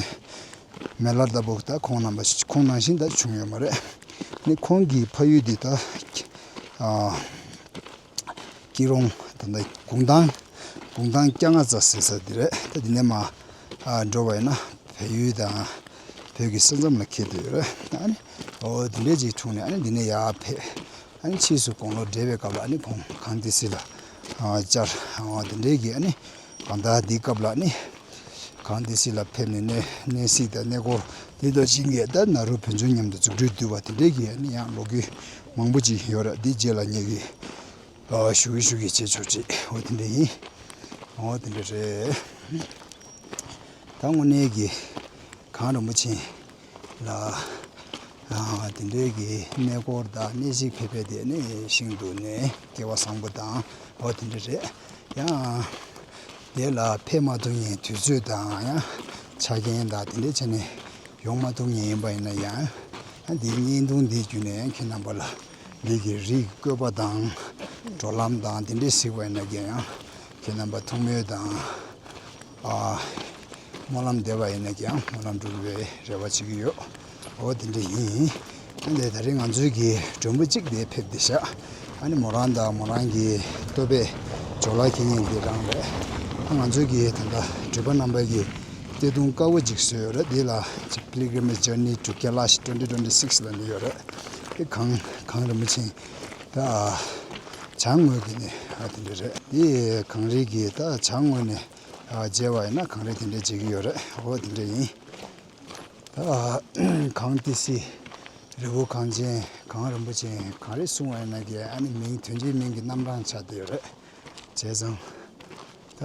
མི་ལ་བདག་པོ། ད་ཁོང་རྣམ་པ་ཁོང་ནང་བཞིན་ད་བྱུང་ཡོད་མ་རེད། ཨ་ནི་ཁོང་གི་ཕ་ཡུལ་འདི་ད་ཨ་སྐྱིད་རོང་ད་ལྟ་གུང་ཐང་། གུང་ཐང་སྐྱ་རྔ་རྩ་ཟེར་ས་འདི་རེད། ད་འདི་ནས་མར་ཨ་འགྲོ་བ་ཡིན་ན་བལ་ཡུལ་དང་བོད་ཀྱི་ས་མཚམས་ལ་འཁེལ་བསྡད་ཡོད་རེད། ཨ་ནི་འོ་འདི་འདྲས་ཅིག་འཁྲུངས་ནས་ཨ་ནི་འདི་ནས་ཡར་ཕེབས། ཨ་ནི་ཕྱིས་སུ་དགུང་ལོ་བགྲེས་པའི་སྐབས་ལ་ཨ་ནི་ཁོང་གངས་ཏི་སེ་ལ་ཨ་བཅར། འོ་འདི་འདྲས་ཀྱི་ཨ་ནི་གང་ལྟར་འདིའི་སྐབས་ལ་ཨ་ནི་གངས་ཏི་སེ་ལ་ཕེབས་ནས་གནས་གནས་གཟིགས་དང་གནས་སྐོར་འདི་དང་བྱིན་གྱིས་ད་ནཱ་རོ་བོད་ལྗོངས་ཉམས་དང་རྫུ་འཕྲུལ་བསྡུས་པ་དེ་འདྲས་ཀྱི་ཨ་ནི་ཡང་ལོ་རྒྱུས་མང་པོ་ཅིག་ཡོད་རེད། འདི་རྗེས་ལ་ངེད་ཀྱིས་ཨ་ཞུ་གི་ཞུ་གི་བྱེད་ཆོག་ཅིག་འོ་དེ་འདྲ་ཡིན། འོ་དེ་འདྲ་རེད། ད་དངོས་གནས་ཀྱི་གངས་རིན་པོ་ཆེ་ལ་ཨ་དེ་འདྲའི་གི་གནས་སྐོར་དང་གནས་གཟིགས་ཕེབས་པའི་དེ་ནི་ཤིན་ཏུ་ནས་སྐལ་བ་བཟང་པོ་དང་འོ་དེ་འདྲ་རེད། ཡང་དེ་ལ་ཕེབས་མ་ཐུབ་མཁན་དུས་ཚོད་དང་ཡང་ཆ་རྐྱེན་དང་དེ་འདྲའི་ཆ་ནས་ཡོང་མ་ཐུབ་མཁན་ཡིན་པ་ཡིན་ན་ཡང་། ཡང་འདིའི་བརྙན་ཐུང་འདི་བརྒྱུད་ནས་ཡང་ཁྱེད་རྣམ་པ་ལ་འདི་གི་རིའི་བཀོད་པ་དང་འགྲོ་ལམ་དང་དེ་འདྲའི་གཟིགས་པ་ཡིན་ན་ཀྱང་ཡང་ཁྱེད་རྣམ་པ་ཐུགས་སྨོན་དང་ཨ་སྨོན་ལམ་འདེབས་པ་ཡིན་ན་ཀྱང་སྨོན་ལམ་འགྲུབ་པའི་རེ་བ་བྱེད་ཀྱི་ཡོད། འོ་དེ་འདྲ་ཡིན། ཨ་ནི་ད་རེས་ང་ཚོའི་གི་མགྲོན་པོ་གཅིག་དེ་ཕེབས་བསྡད་ཤག་ཨ་ནི་མོ་རང་དང་མོ་རང་གི་ལྟོ་ཕད་ཇོ་ལ་ཁེ་ཉིན་འདི་རང་རེད། ཨ་ང་ཚོའི་གི་ད་ལྟ་འགྲུལ་པ་རྣམ་པ་གི་སྟེ་དུང་དཀར་པོ་ཅིག་བཟོས་ཡོད་རེད། འདི་ལ་Pilgrimage Journey to Kailash twenty twenty-six ལབ་ནས་ཡོད་རེད། དེ་གངས་གངས་རིན་པོ་ཆེ་ད་བྱང་ངོས་ཀྱི་ནས་ཨ་དེ་འདྲ་རེད། དེ་གངས་རི་གི་ད་བྱང་ངོས་ནས་ཨ་མཇལ་བ་ཡིན་ན་གངས་རི་དེ་འདྲ་མཇལ་གྱི་ཡོད་རེད། འོ་དེ་འདྲ་ཡིན། ད་གངས་ཏི་སེ་རི་བོ་གངས་ཅན་གངས་རིན་པོ་ཆེ་གངས་རི་གསུང་བ་ཡིན་ན་གི་ཨ་ནི་མིང་དོན་གཅིག་མིང་གི་རྣམ་གྲངས་ཆགས་བསྡད་ཡོད་རེད། བྱས་ཙང་ད་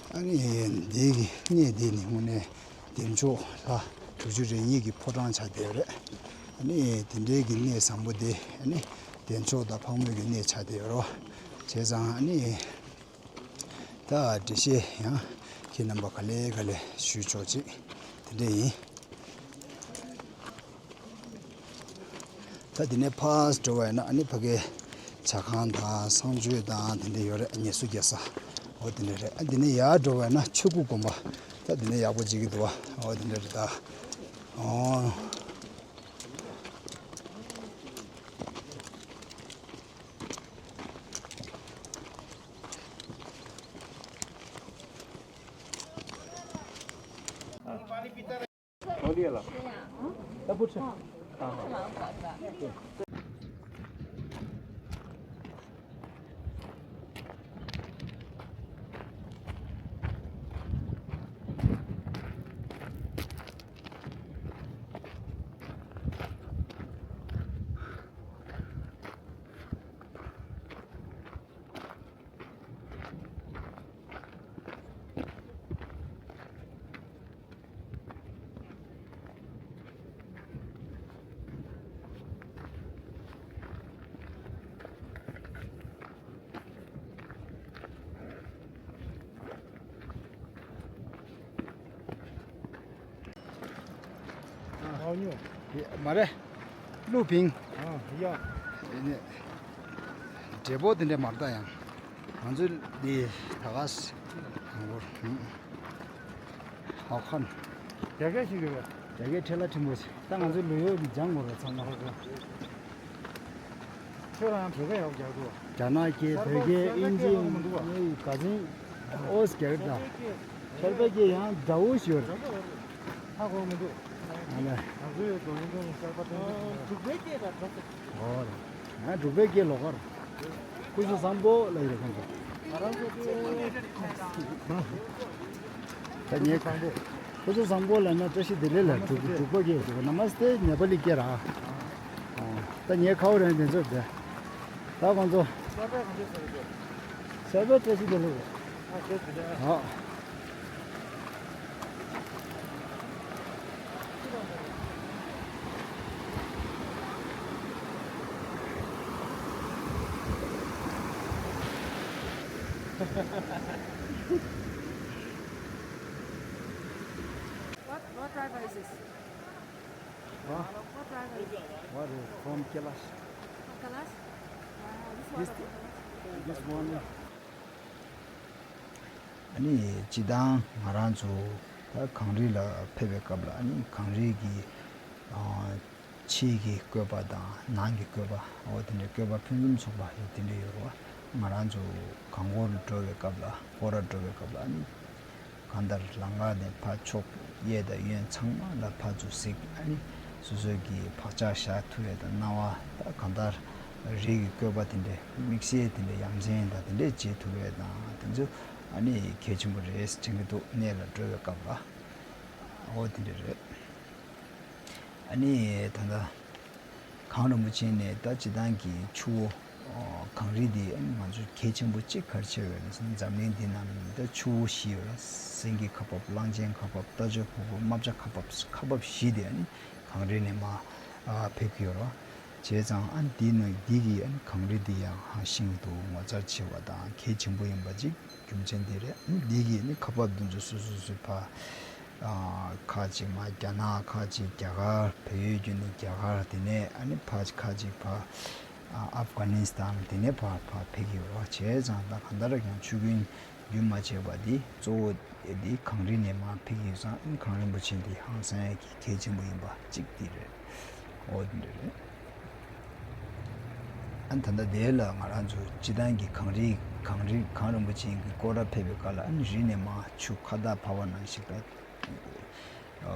ཨ་ནི་འདི་གི་གནས་འདི་ནི་དངོས་གནས་བདེ་མཆོག་ལྷ་དྲུག་ཅུ་རེ་གཉིས་ཀྱི་ཕོ་བྲང་ཆགས་བསྡད་ཡོད་རེད། ཨ་ནི་དེ་འདྲའི་གི་གནས་བཟང་པོ་དེ་ཨ་ནི་བདེ་མཆོག་དང་ཕག་མོ་གི་གནས་ཆགས་བསྡད་ཡོད་རེད། བྱས་ཙང་ཨ་ནི་ད་འགྲེལ་བཤད་ཡང་ཁྱེད་རྣམ་པ་ག་ལེ་ག་ལེ་ཞུས་ཆོག་ཅིག་དེ་འདྲ་ཡིན། ད་དེ་ནས་ཕར་འགྲོ་བ་ཡིན་ན་ཨ་ནི་ཕ་གའི་ཇ་ཁང་དང་གསང་སྤྱོད་དང་དེ་འདྲ་ཡོད་རེད། ངལ་གསོ་རྒྱག་ས་འོ་དེ་འདྲ་རེད། ཨ་དེ་ནས་ཡར་འགྲོ་བ་ཡིན་ན་ཆོས་སྐུ་དགོན་པ་ད་དེ་ནས་ཡག་པོ་བྱེད་ཀྱི་འདུག་བ། འོ་དེ་འདྲ་རེད་ད། འོ། མ་རེད། ཀླུ་ཕིང་། ཨ་ཡ། འདྲེ་པོ་དེ་འདྲ་མ་རེད་ད་ཡང་། ང་ཚོ་འདི་ད་ག་ས་གང་བོར། ཧའོ་ཁན། རྒྱ་སྐད་ཤེས་ཀྱི་རེད། རྒྱ་སྐད་ཁྲེལ་ལ་ཕྲན་བུ་ཞིག་ད་ང་ཚོའི་ལོ་ཡོད་ཀྱི་སྦྱང་དགོས་རེད་ཚང་མ། ཁྱོད་རང་བོད་སྐད་ཡག་པོ་རྒྱག་འདུག་རྒྱ་ནག་སྐད། བོད་སྐད། དབྱིན་ཇི། ཨེ་ག་ཚོད། ཨོ་སི་རྒྱ་རེད་ད། ཤར་པ་སྐད་ཡང་འདྲ་བོ་ཞིག་ཡོད་རེད། ཧ་གོ་མི་འདུག་ཨ་ལས། ང་ཚོའི་རྡོ་རིང་སྒང་ནས་གསར་པ་ཐོན་གྱི་འདུག་འབྲུག་པའི་སྐད་ལ་འགྲོ་ཟེར། ཨོ་རེད། ང་འབྲུག་པའི་སྐད་ལོགས་ཀར། སྐུ་ཞབས་བཟང་པོ་ལབ་ཡོད་རེད་ཁོང་ཚོ། ང་རང་ཚོ་ཚོའི་ད་ངས་སྐུ་ཞབས་བཟང་པོ་ལབ་ན་བཀྲ་ཤིས་བདེ་ལེགས་ལབ། འབྲུག་འབྲུག་པ་སྐད་ཞིག་ནམ་མ་སྟེ་ནེ་པ་ལི་སྐད་ར། ཨོ། ད་ངས་ཁ་བ་རང་དེ་ཚོར་བསྡད། ད་ཁོང་ཚོ། གསར་པ་བཀྲ་ཤིས་བདེ་ལེགས། ཨོ། What, what driver is this? Huh? What driver is this? What is from Kailash? From Kailash? Uh, this one. This, this one. ཨ་ནི་སྤྱིར་བཏང་ང་རང་ཚོ་ད་གངས་རི་ལ་ཕེབས་པའི་སྐབས་ལ་ཨ་ནི་གངས་རི་གི་ཨ་ཕྱིའི་གི་བཀོད་པ་དང་ནང་གི་བཀོད་པ་འོ་དེ་འདྲའི་བཀོད་པ་ཕུན་སུམ་ཚོགས་པ་ཡོད་དེ་འདྲ་ཡོད་རེད་བ། ང་རང་ཚོ་གངས་སྐོར་འགྲོ་བའི་སྐབས་ལ་སྐོར་ར་འགྲོ་བའི་སྐབས་ལ་ཨ་ནི་གང་ལྟར་ལམ་ཁ་ནས་ཕར་ཕྱོགས་གཡས་དང་གཡོན་ཚང་མ་ལ་ཕར་ཚུར་གཟིགས་ཨ་ནི་སོ་སོའི་གི་བག་ཆགས་བཞག་ཐུབ་ཡས་དང་སྣང་བ་ད་གང་ལྟར་རི་གི་བཀོད་པ་དེ་འདྲས་དམིགས་བསལ་དེ་འདྲས་ཡ་མཚན་དང་དེ་འདྲས་བྱེད་ཐུབ་ཡས་དང་དེ་ཚོ་ཨ་ནི་གལ་ཆེན་པོ་རེད་དྲན་གྱི་འདུག་གནས་ལ་འགྲོ་བའི་སྐབས་ལ་འོ་དེ་འདྲས་རེད། ཨ་ནི་ད་ལྟ་གངས་རིན་པོ་ཆེ་ནས་ད་སྤྱིར་བཏང་གི་ཆུ་བོ་གངས་རི་འདི་ཨ་ནི་ང་ཚོ་གལ་ཆེན་པོ་གཅིག་ག་རེ་ཆེ་བས་ན་འཛམ་གླིང་འདི་ནང་ད་ཆུ་བོ་བཞི་ཡོད་ར། སེང་གེ་ཁ་འབབ། གླང་ཆེན་ཁ་འབབ། རྟ་མཆོག་ཕུར་བུ། རྨ་བྱ་ཁ་འབབ། ཁ་འབབ་བཞི་དེ་ཨ་ནི་གངས་རི་ནས་མར་ཕེབས་ཀྱི་ཡོད་ར། བྱས་ཙང་ཨ་ནི་འདི་ནང་འདི་གི་ཨ་ནི་གངས་རི་འདི་ཡང་ཧ་ཤིང་དུ་ངོ་མཚར་ཆེ་བ་དང་གལ་ཆེན་པོ་ཡིན་པ་ཅིག་རྒྱུ་མཚན་འདི་རེད། འདི་གི་ནི་ཁ་འབབ་འདི་ཚོ་སོ་སོ་སོའི་ཕ། ཁ་ཅིག་མ་རྒྱ་ནག་ཁ་ཅིག་རྒྱ་གར་བལ་ཡུལ་བརྒྱུད་ནས་རྒྱ་གར་དེ་ནས་ཨ་ནི་ཕ་ཁ་ཅིག་ཕ། ཨ་ཨབ་གྷ་ནི་སི་ཐན་དེ་ནས་ཕ་ཕ་ཕེབས་ཀྱི་ཡོད་རེད་བ། བྱས་ཙང་ད་གང་ལྟར་ཀྱང་ཆུ་རྒྱུན་རྒྱུན་མ་ཆད་པ་འདི་གཙོ་བོ་འདི་གངས་རི་ནས་མར་ཕེབས་ཀྱི་ཡོད་ཙང་གངས་རིན་པོ་ཆེ་འདི་ཧང་སང་ཡ་གི་གལ་ཆེན་པོ་ཡིན་པ་གཅིག་འདི་རེད། འོ་འདི་རེད། ཨ་ནི་ད་ལྟ་དེ་ལ་ང་རང་ཚོ་སྤྱི་བཏང་གི་གངས་རི་གངས་རི་གངས་རིན་པོ་ཆེ་གི་སྐོར་ར་ཕེབས་པའི་སྐབས་ལ་ཨ་ནི་རི་ནས་མར་ཆུ་ཁ་བཏགས་འཕར་བ་ནང་བཞིན་ད་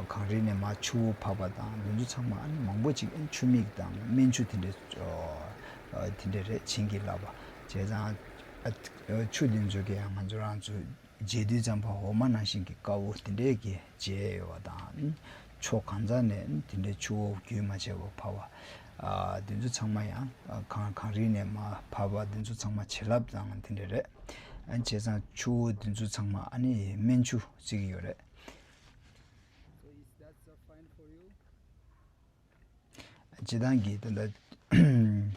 གངས་རི་ནས་མར་ཆུ་བོ་འཕར་བ་དང་དེ་ཚོ་ཚང་མ་ཨ་ནི་མང་པོ་ཅིག་ཨ་ནི་ཆུ་མིག་དང་སྨན་ཆུ་དེ་འདྲས་དེ་འདྲས་རེད་བྱིན་གྱིས་བརླབས་པ། བྱས་ཙང་ཨ་ཆུ་དེ་ཚོ་གི་ང་ཚོ་རང་ཚོ་མཇལ་དུས་ཙམ་པ་འོ་མ་ནང་བཞིན་གྱི་དཀར་པོ་དེ་འདྲས་ཀྱི་མཇལ་ཡོད་པ་དང་། ཕྱོགས་གང་ས་ནས་དེ་འདྲའི་ཆུ་བོ་རྒྱུན་མ་ཆད་པར་འཕར་བ། ཨ་དེ་ཚོ་ཚང་མ་ཡང་གངས་གངས་རི་ནས་མར་འཕར་བ་དེ་ཚོ་ཚང་མ་བྱིན་རླབས་དང་དེ་འདྲ་རེད། ཨ་བྱས་ཙང་ཆུ་བོ་དེ་ཚོ་ཚང་མ་ཨ་ནི་སྨན་ཆུ་བརྩི་གི་ཡོད་རེད། So is that so fine for you? སྤྱིར་བཏང་གི་ད་ལྟ་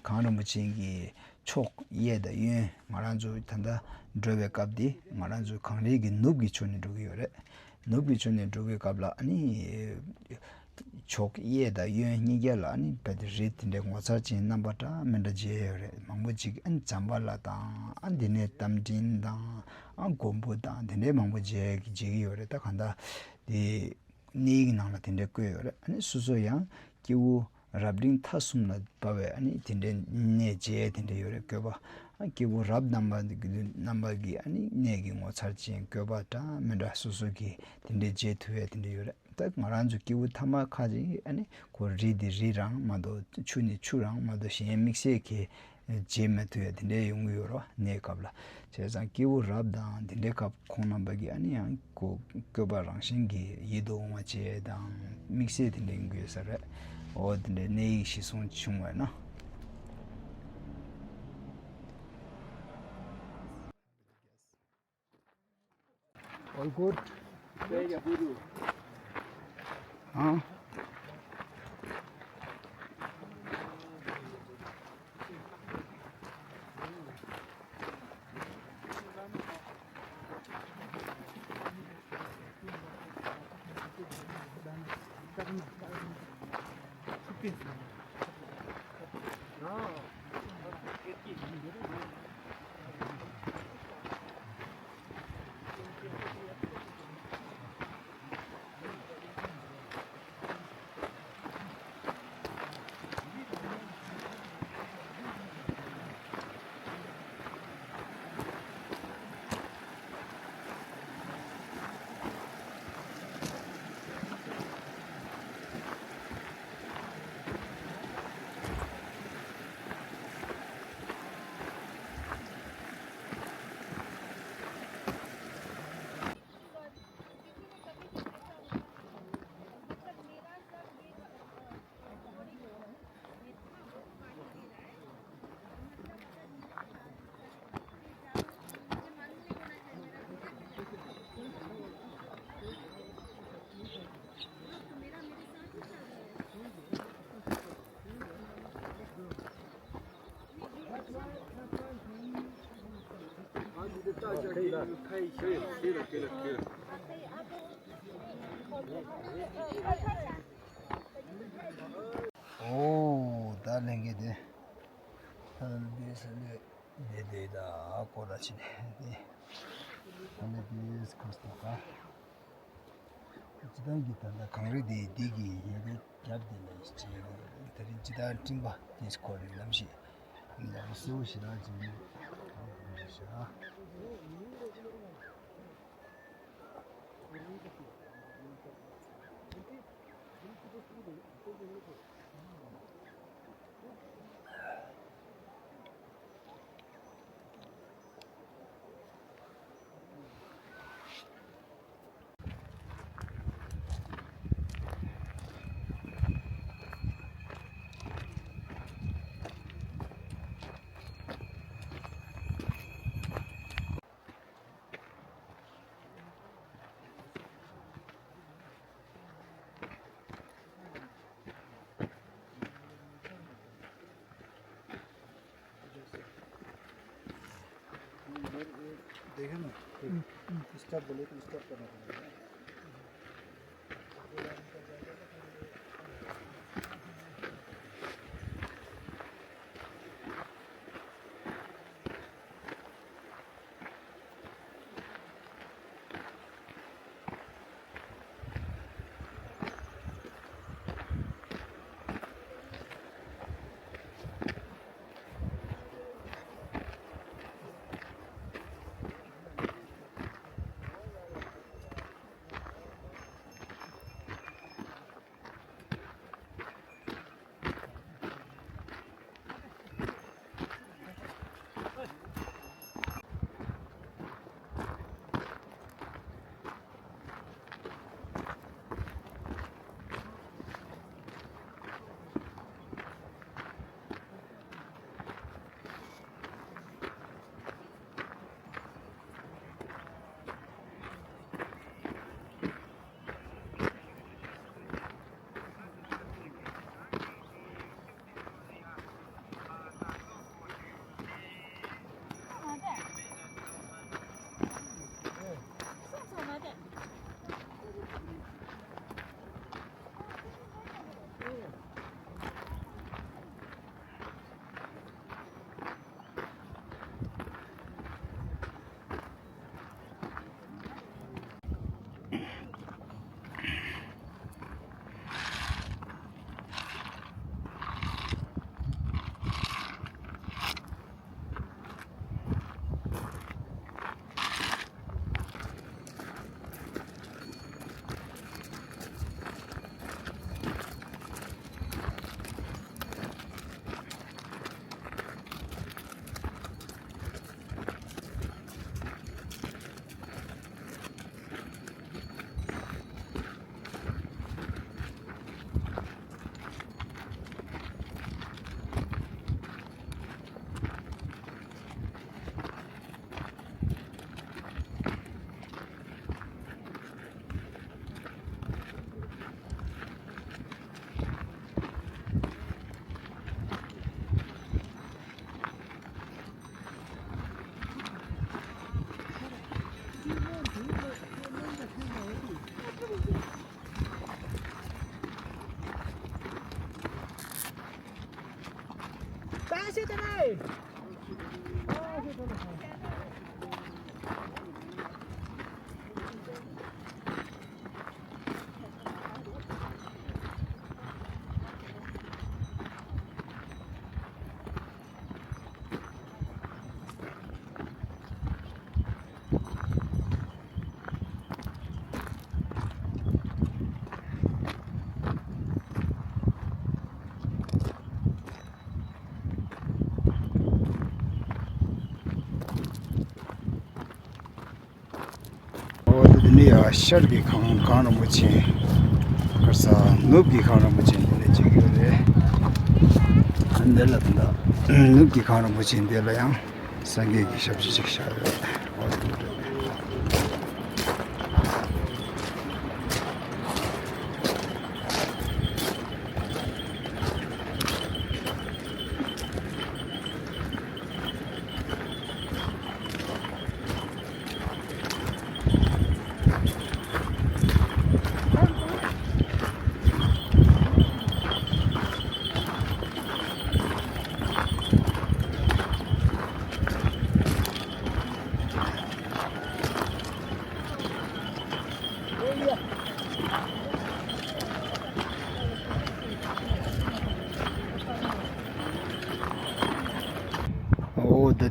གངས་རིན་པོ་ཆེ་གི་ཕྱོགས་གཡས་དང་གཡོན་ང་རང་ཚོ་ད་ལྟ་འགྲོ་བའི་སྐབས་འདི་ང་རང་ཚོ་གངས་རི་གི་ནུབ་ཀྱི་ཕྱོགས་ནས་འགྲོ་གི་ཡོད་རེད། ནུབ་ཀྱི་ཕྱོགས་ནས་འགྲོ་བའི་སྐབས་ལ་ཨ་ནི་ཕྱོགས་གཡས་དང་གཡོན་གཉིས་ཀ་ལ་ཨ་ནི་རྦད་དེ་རི་དེ་འདྲའི་ངོ་མཚར་ཅན་རྣམ་པ་འདྲ་མི་འདྲ་མཇལ་ཡོད་རེད། མང་པོ་ཅིག་ཨ་ནི་ཛམ་བྷ་ལ་དང་ཨ་འདི་ནས་རྟ་མགྲིན་དང་ཨ་མགོན་པོ་དང་དེ་འདྲའི་མང་པོ་མཇལ་མཇལ་གྱི་ཡོད་རེད། ད་གང་ལྟར་དེ། གནས་ཡིག་ནང་ལ་དེ་འདྲའི་བཀོད་ཡོད་རེད། ཨ་ནི་སོ་སོ་ཡང་སྐྱེ་བོ་རབ་འབྲིང་ཐ་གསུམ་ལ་བབས་པའི་ཨ་ནི་དེ་འདྲའི་གནས་མཇལ་དེ་འདྲ་ཡོད་རེད་བཀོད་པ། ཨ་སྐྱེ་བོ་རབ་རྣམ་པ་རྣམ་པ་གི་ཨ་ནི་གནས་ཀྱི་ངོ་མཚར་ཅན་བཀོད་པ་འདྲ་མི་འདྲ་སོ་སོ་གི་དེ་འདྲའི་མཇལ་ཐུབ་ཡ་དེ་འདྲ་ཡོད་རེད། ད་ང་རང་ཚོ་སྐྱེ་བོ་ཐ་མ་ཁ་ཅིག་ཨ་ནི་ཁོ་རི་དེ་རི་རང་མ་གཏོགས་ཆུ་ནི་ཆུ་རང་མ་གཏོགས་གཞན་དམིགས་བསལ་གྱི་མཇལ་མ་ཐུབ་ཡ་དེ་འདྲའི་ཡོང་གི་ཡོད་རེད་བ། གནས་སྐབས་ལ། བྱས་ཙང་སྐྱེས་བུ་རབ་དང་དེ་འདྲའི་སྐབས་ཁོང་རྣམ་པ་གིས་ཨ་ནི་ཡང་ཁོ་བཀོད་པ་རང་བཞིན་གྱིས་ཡིད་དུ་འོང་བ་བྱས་དང་དམིགས་བསལ་དེ་འདྲ་ཡོང་གི་ཡོད་ས་རེད། འོ་དེ་འདྲའི་གནས་ཡིག་གཞིར་བཟུང་བྱུང་བས་ན། All good? ཨ། ཨོ། ད་ལྷན་རྒྱས་དེ། ད་འདི་ས་ནས་འདི་འདི་ད་ཨ་ཀོ་ལ་ཕྱིན་ནས་འདི། ད་ནས་འདི་ཁོ་སྟོང་ག་སྤྱི་བཏང་གི་ད་ལྟ་གངས་རི་དེ་འདི་གི་ཡ་གི་རྒྱབ་དེ་ལ་ཡི་ཅེ་ད་རིང་སྤྱི་བཏང་སྤྲིན་པ་དེ་ཁོ་རེ་ལམ་ཞིག་ལམ་སེའུ་ཞེ་དྲག་ཅིག་ཡོད་ཤག देखा ना? स्टॉप बोले तो स्टॉप करना पड़ेगा। འོ་དེ་འདི་ནི་ཡ་ཤར་གྱི་གངས་གངས་རིན་པོ་ཆེ། ཁར་ས་ནུབ་ཀྱི་གངས་རིན་པོ་ཆེ་འདི་ནས་བྱེད་ཀྱི་ཡོད་རེད། འདི་ལ་ད་ནུབ་ཀྱི་གངས་རིན་པོ་ཆེ་འདི་ལ་ཡང་སངས་རྒྱས་ཀྱི་ཞབས་ཕྱི་ཅིག་བཞག་ཡོད་རེད། འོ་དེ་འདྲ་རེད།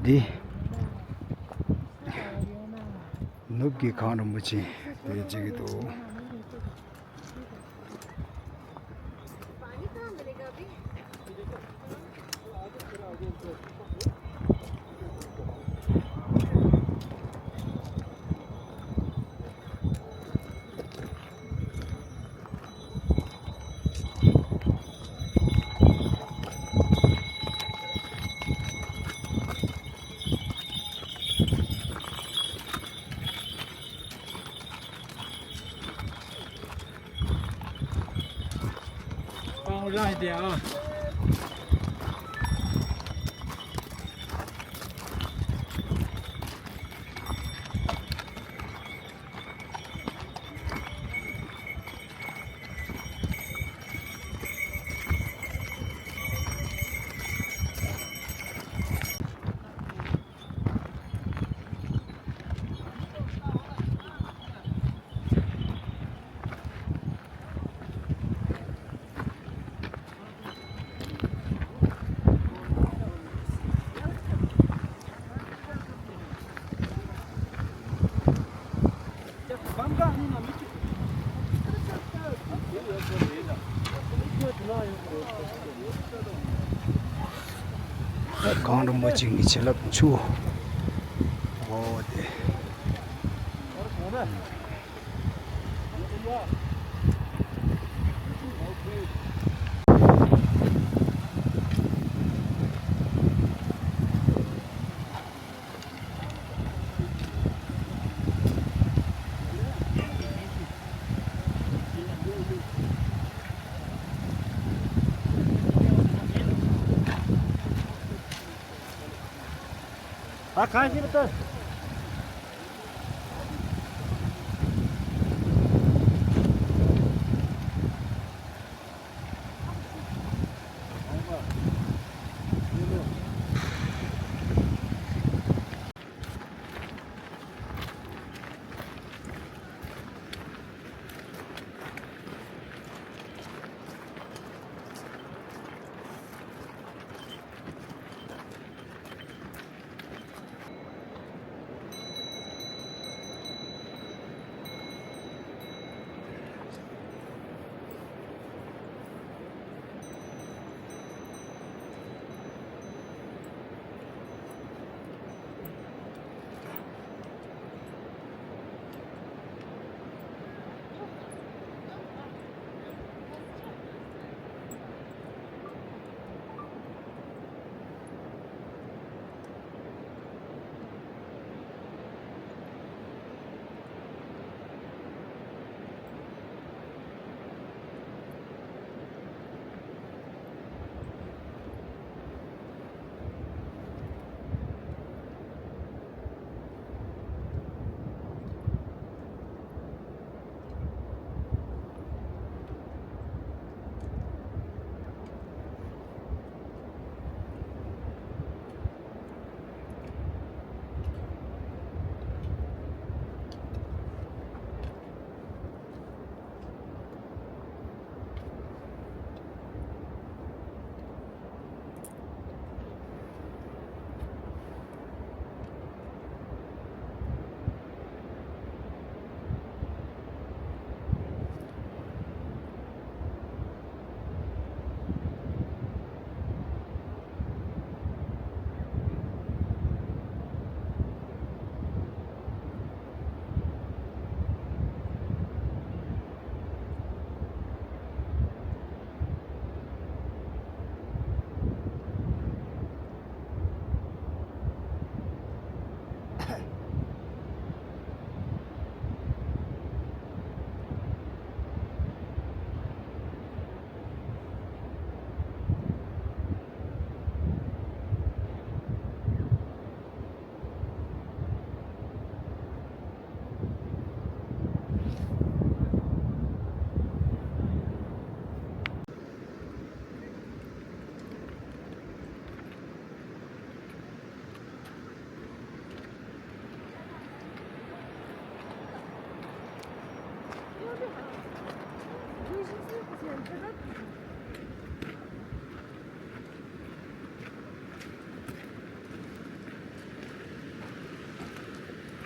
འདི་ནུབ་ཀྱི་གངས་རིན་པོ་ཆེ་དེ་བྱེད་ཀྱི་འདུག་གངས་རིན་པོ་ཆེ་གི་བྱིན་རླབས་ཆུ་བོ་དེ། ཨ་གང་ཞིག་ལྟ།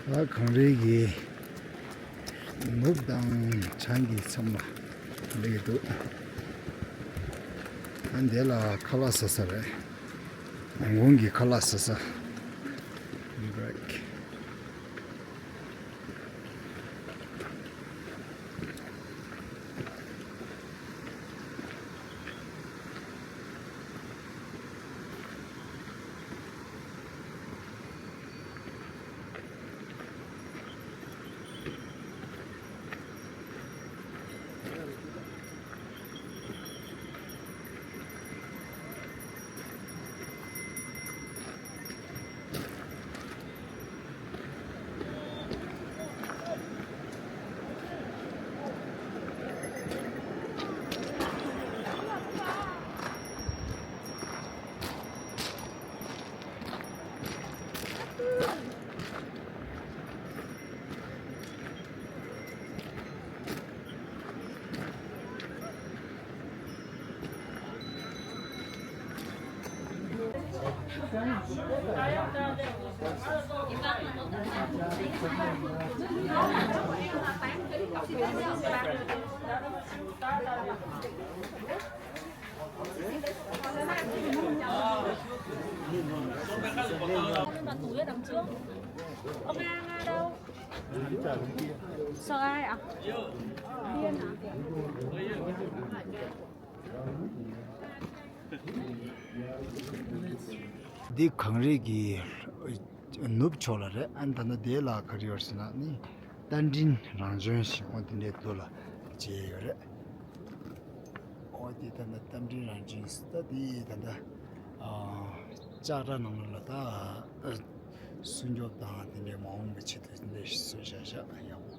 ད་གངས་རི་གི་ནུབ་དང་བྱང་གི་མཚམས་ལ་སླེབས་འདུག་ཨ་འདི་ལ་ཁ་ལག་ཟ་ས་རེད། ངོས་ཀྱི་ཁ་ལག་ཟ་ས། Break. འདི་གངས་རི་གི་ནུབ་ཕྱོགས་ལ་རེད། ཨ་ནི་ད་ལྟ་དེ་ལ་ག་རེ་ཡོད་ཟེར་ན་ནི་རྟ་མགྲིན་རང་བྱོན་ཞིག་འོ་དེ་འདྲའི་དུ་ལ་མཇལ་ཡོད་རེད། འོ་དེ་ད་ལྟ་རྟ་མགྲིན་རང་བྱོན་ཟེར། ད་དེ་ད་ལྟ་ཨ་ལྕགས་ར་ནང་ལ་ད་སྲུང་སྐྱོབ་དང་དེ་འདྲའི་མ་འོངས་པའི་ཆེད་དུ་དེ་འདྲའི་བཟོས་བཞག་བཞག་ཡག་པོ།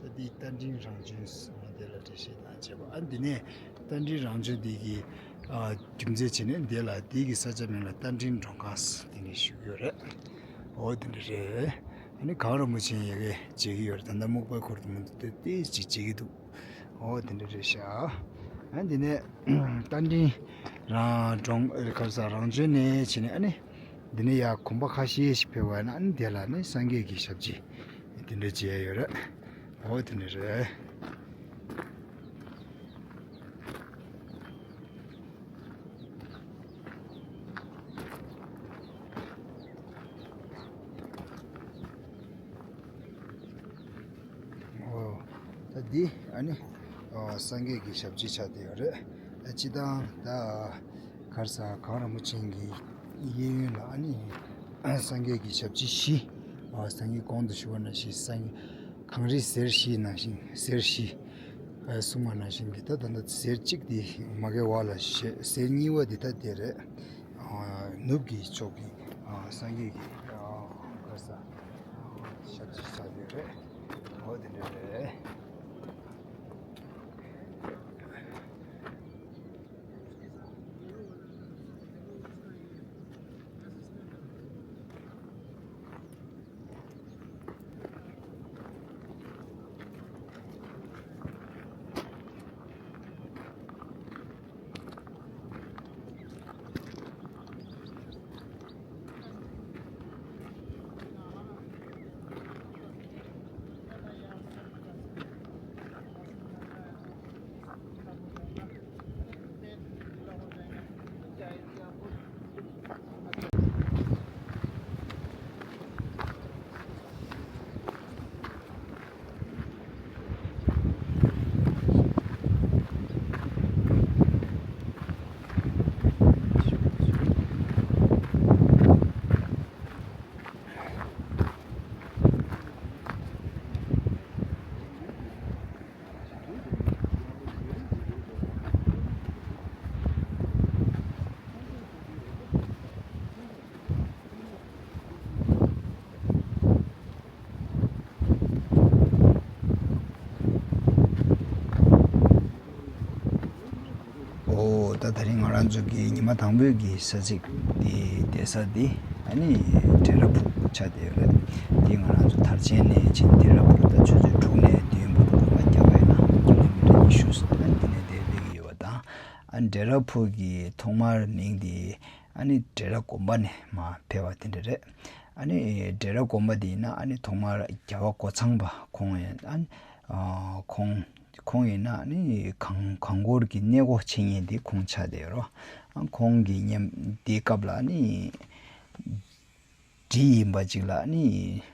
ད་དེ་རྟ་མགྲིན་རང་བྱོན་ཟེར་འོ་དེ་ལ་འགྲེལ་བཤད་དང་བཅས་པ། ཨ་འདི་ནས་རྟ་མགྲིན་རང་བྱོན་དེ་གི་ཨ་རྒྱུ་མཚན་བྱས་ནས་འདི་ལ་དེ་གི་ས་ཆ་མིང་ལ་རྟ་མགྲིན་མགྲོན་ཁང་ཟེར་དེ་ནས་ཞུ་གི་ཡོད་རེད། འོ་དེ་འདྲ་རེད། ཨ་ནི་གངས་རིན་པོ་ཆེ་ཡ་གི་མཇལ་གི་ཡོད་རེད། ད་ལྟ་སྨུག་པ་ཁུར་དུ་མི་འདུག་དེ་དེ་ཅིག་མཇལ་གི་འདུག་འོ་དེ་འདྲ་རེད་ཤག་ཨ་འདི་ནས་རྟ་མགྲིན་རང་གྲོང་ཁར་ས་རང་བྱོན་ནས་བྱས་ནས་ཨ་ནི་འདི་ནས་ཡ་གོམ་པ་ཁ་ཤས་ཤིག་ཕེབས་པ་ན་ཨ་ནི་དེ་ལ་ནི་སངས་རྒྱས་ཀྱི་ཞབས་རྗེས་དེ་འདྲ་མཇལ་ཡ་ཡོད་རེད། འོ་དེ་འདྲ་རེད། འོ། ད་འདི་ཨ་ནི་ཨ་སངས་རྒྱས་ཀྱི་ཞབས་རྗེས་ཆགས་བསྡད་ཡོད་རེད། ཨ་སྤྱིར་བཏང་ད་གར་ས་གངས་རིན་པོ་ཆེ་གི་གཡས་གཡོན་ལ་ཨ་ནི་ཨ་སངས་རྒྱས་ཀྱི་ཞབས་རྗེས་བཞི། ཨ་སངས་རྒྱས་གོང་དུ་ཞུ་བ་ནང་བཞིན་སངས་གངས་རི་ཟེར་བཞི་ནང་བཞིན་ཟེར་བཞི། ཨ་གསུངས་པ་ནང་བཞིན་གྱི་ད་ད་ལྟ་ཟེར་གཅིག་འདི་མ་གི་བར་ལ་བཞག་ཟེར་གཉིས་པ་འདི་ད་དེ་རེད། ཨ་ནུབ་ཀྱི་ཕྱོགས་ཀྱི་ཨ་སངས་རྒྱས་ཀྱི་ཨ་གར་ས་ཞབས་རྗེས་ཆགས་ཡོད་རེད། འོ་དེ་འདྲ་རེད། ཨོ། ད་དེ་རིང་ང་རང་ཚོ་གི་ཉི་མ་དང་པོའི་གི་ས་ཚིགས་དེ་བསྡད་ས་དེ་ཨ་ནི་འབྲས་ར་ཕུག་ཆགས་བསྡད་ཡོད་རེད། དེ་ང་རང་ཚོ་དར་ཆེན་ནས་ཕྱིན་འབྲས་ར་ཕུག་ད་ཆུ་ཚོད་དྲུག་ནས་བདུན་བར་དུ་གོམ་པ་རྒྱག་པ་ཡིན་ན་ཀི་ལོ་མི་ཊར་ཉི་ཤུ་ཙམ་ཨ་ནི་དེ་ནས་དེ་སླེབས་ཀྱི་ཡོད་པ་དང་། ཨ་འབྲས་ར་ཕུག་གི་ཐོག་མར་མིང་དེ་ཨ་ནི་འབྲས་ར་དགོན་པ་ནས་མར་ཕེབས་པ་དེ་འདྲ་རེད། ཨ་ནི་འབྲས་ར་དགོན་པ་འདི་ཡིན་ན་ཨ་ནི་ཐོག་མར་རྒྱལ་བ་རྒོད་ཚང་པ་ཁོང་ཡིན། ཨ་ནི་ཨ་ཁོང་ཁོང་ཡིན་ན་ཨ་ནི་གངས་གངས་སྐོར་གྱི་གནས་སྒོ་ཕྱེ་མཁན་དེ་ཁོང་ཆགས་བསྡད་ཡོད་རེད་བ། ཨ་ཁོང་གི་མཉམ་དེའི་སྐབས་ལ་ཨ་ནི་གྲི་ཡིན་པ་ཅིག་ལ་ཨ་ནི་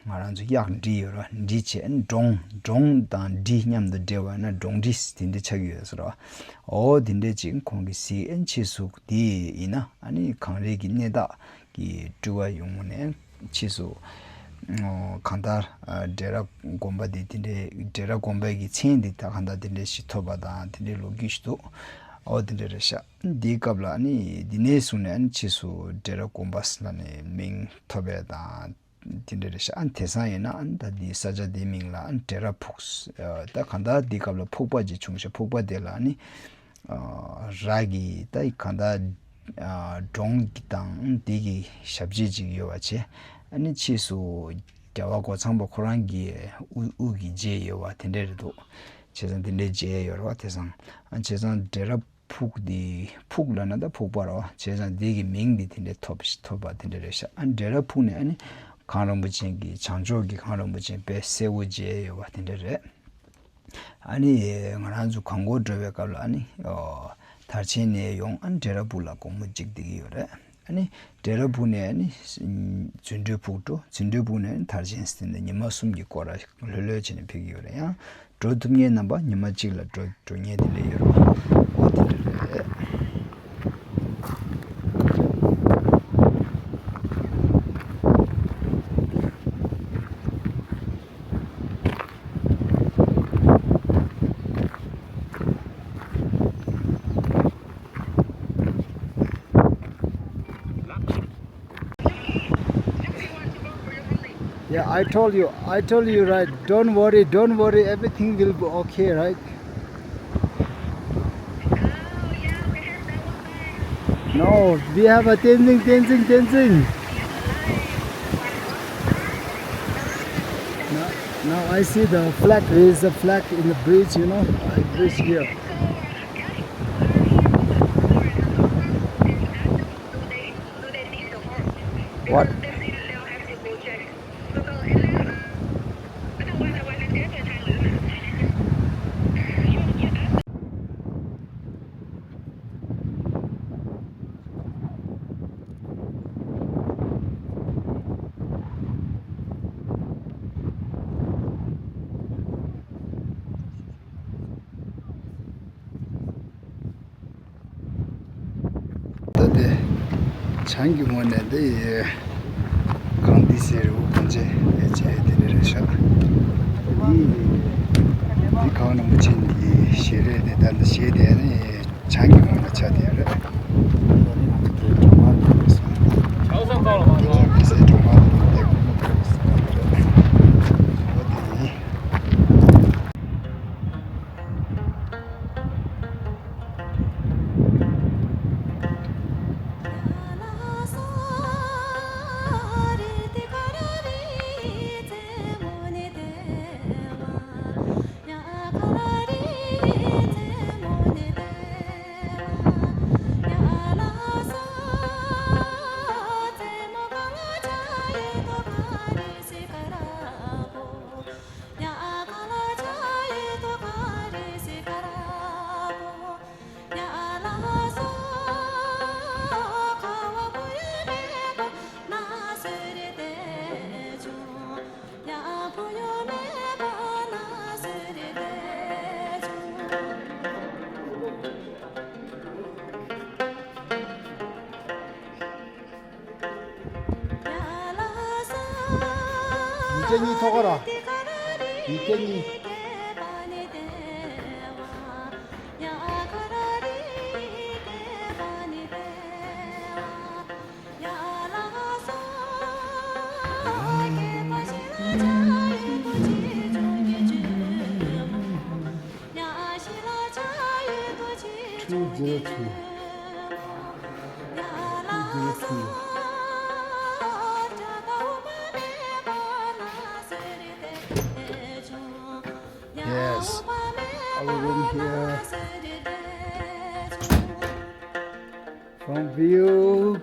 ང་རང་ཚོ་གཡག་གྲི་ཡོད་རེད་བ། གྲི་བྱས་ཨ་ནི་འབྲོང་འབྲོང་དང་གྲི་མཉམ་དུ་འབྲེལ་བ་ཡིན་ན་འབྲོང་གྲི་དེ་འདྲ་ཆགས་ཀྱི་ཡོད་ཟེར་བ། འོ་དེ་འདྲ་ཅིག་ཁོང་གིས་གཟིགས། ཨ་ནི་ཕྱིས་སུ་དེ་ཡིན་ན་ཨ་ནི་གངས་རི་གི་གནས་བདག་གི་སྤྲུལ་པ་ཡོང་ནས་ཕྱིས་སུ་ཨོ་གང་ལྟར་ཨ་འབྲས་ར་དགོན་པ་འདི་དེ་འདྲའི་འབྲས་ར་དགོན་པའི་གི་མཚན་འདི་ད་གང་ལྟར་དེ་འདྲའི་ཞིག་ཐོབ་པ་དང་དེ་འདྲའི་ལོ་རྒྱུས་ཤིག་འདུག་འོ་དེ་འདྲ་རེད་ཤག་འདིའི་སྐབས་ལ་ཨ་ནི་འདི་ནས་བཟུང་ནས་ཨ་ནི་ཕྱིས་སུ་འབྲས་ར་དགོན་པ་ཟེར་ལབ་ནས་མིང་ཐོབ་པ་དང་དེ་འདྲ་རེད་ཤག་ཨ་ནི་དེང་སང་ཡིན་ན་ཨ་ནི་ད་འདི་ས་ཆ་འདིའི་མིང་ལ་ཨ་ནི་འབྲས་ར་ཕུག་ཨ་ད་གང་ལྟར་འདིའི་སྐབས་ལ་ཕུག་པ་ཅིག་བྱུང་ཤག་ཕུག་པ་དེ་ལ་ཨ་ནི་ཨ་ར་གི་ད་གང་ལྟར་ཨ་འབྲོང་གི་དང་དེ་གི་ཞབས་རྗེས་ཅིག་ཡོད་པ་བྱས། ཨ་ནི་ཕྱིས་སུ་རྒྱལ་བ་རྒོད་ཚང་པ་ཁོ་རང་གི་དབུ་དབུ་གི་མཇལ་ཡོད་པ་དེ་འདྲ་རེད་འདུག་བྱས་ཙང་དེ་འདྲའི་མཇལ་ཡོད་རེད་བ། དེང་སང་ཨ་བྱས་ཙང་འབྲས་ར་ཕུག་འདི་ཕུག་ལབ་ན་ད་ཕུག་པ་རེད་བ། བྱས་ཙང་འདི་གི་མིང་འདི་དེ་འདྲའི་ཐོབ་ཐོབ་པ་དེ་འདྲ་རེད་ཤག་ཨ་འབྲས་ར་ཕུག་ནས་ཨ་ནི་གངས་རིན་པོ་ཆེ་གི་བྱང་ཕྱོགས་ཀྱི་གངས་རིན་པོ་ཆེ་དཔེ་གསལ་པོ་མཇལ་ཡོད་པ་དེ་འདྲ་རེད། ཨ་ནི་ང་རང་ཚོ་གངས་སྐོར་འགྲོ་བའི་སྐབས་ལ་ཨ་ནི་ཨོ་དར་ཆེན་ནས་ཡོང་ཨ་ནི་འབྲས་ར་ཕུག་ལ་དགོང་མོ་གཅིག་བསྡད་ཀྱི་ཡོད་རེད། ཨ་ནི་འབྲས་ར་ཕུག་ནས་ཨ་ནི་རྫུ་འཕྲུལ་ཕུག་འགྲོ། རྫུ་འཕྲུལ་ཕུག་ནས་ཨ་ནི་དར་ཆེན་ཟེར་དེ་ཉི་མ་གསུམ་གྱི་སྐོར་ར་ལྷོད་ལྷོད་བྱས་ནས་ཕེབས་ཀྱི་ཡོད་རེད། ཡང་འགྲོ་ཐུབ་མཁན་རྣམ་པ་ཉི་མ་གཅིག་ལ་འགྲོ་འགྲོ་མཁན་དེ་འདྲ་ཡོད་རེད་བ། འོ་དེ་འདྲ་རེད། Yeah, I told you, I told you, right? Don't worry, don't worry, everything will be okay, right? No, we have a Tenzing, Tenzing, Tenzing. Now, now I see the flag. There is a flag in the bridge, you know, I bridge here. What? ད་དེ་བྱང་གི་ངོས་ནས་དེ་གངས་ཏི་སེ་རི་བོ་གངས་ཅན་དེ་བྱས་དེ་འདྲ་རེད་ཤག་འདི་འདི་གངས་རིན་པོ་ཆེ་འདི་ཞལ་རས་དེ་ད་འདི་ཞལ་དེ་ནི་བྱང་གི་ངོས་ནས་ཆགས་བསྡད་རེད། ད་ནི་ང་ཚོ་དེ་གྲོང་པ་འདི་རེད་སོང་། ད་ནི་དེ་སའི་གྲོང་པ་འདི་དེ་ཁོ་མོ་དེ་རེད་སོང་། འོ་དེ་ཡིན། ཡིག་ཆ་གཉིས་ཐོག་ག་ར། ཡིག་ཆ་གཉིས། Two zero two. Two zero two. Yes. Our room here. From view.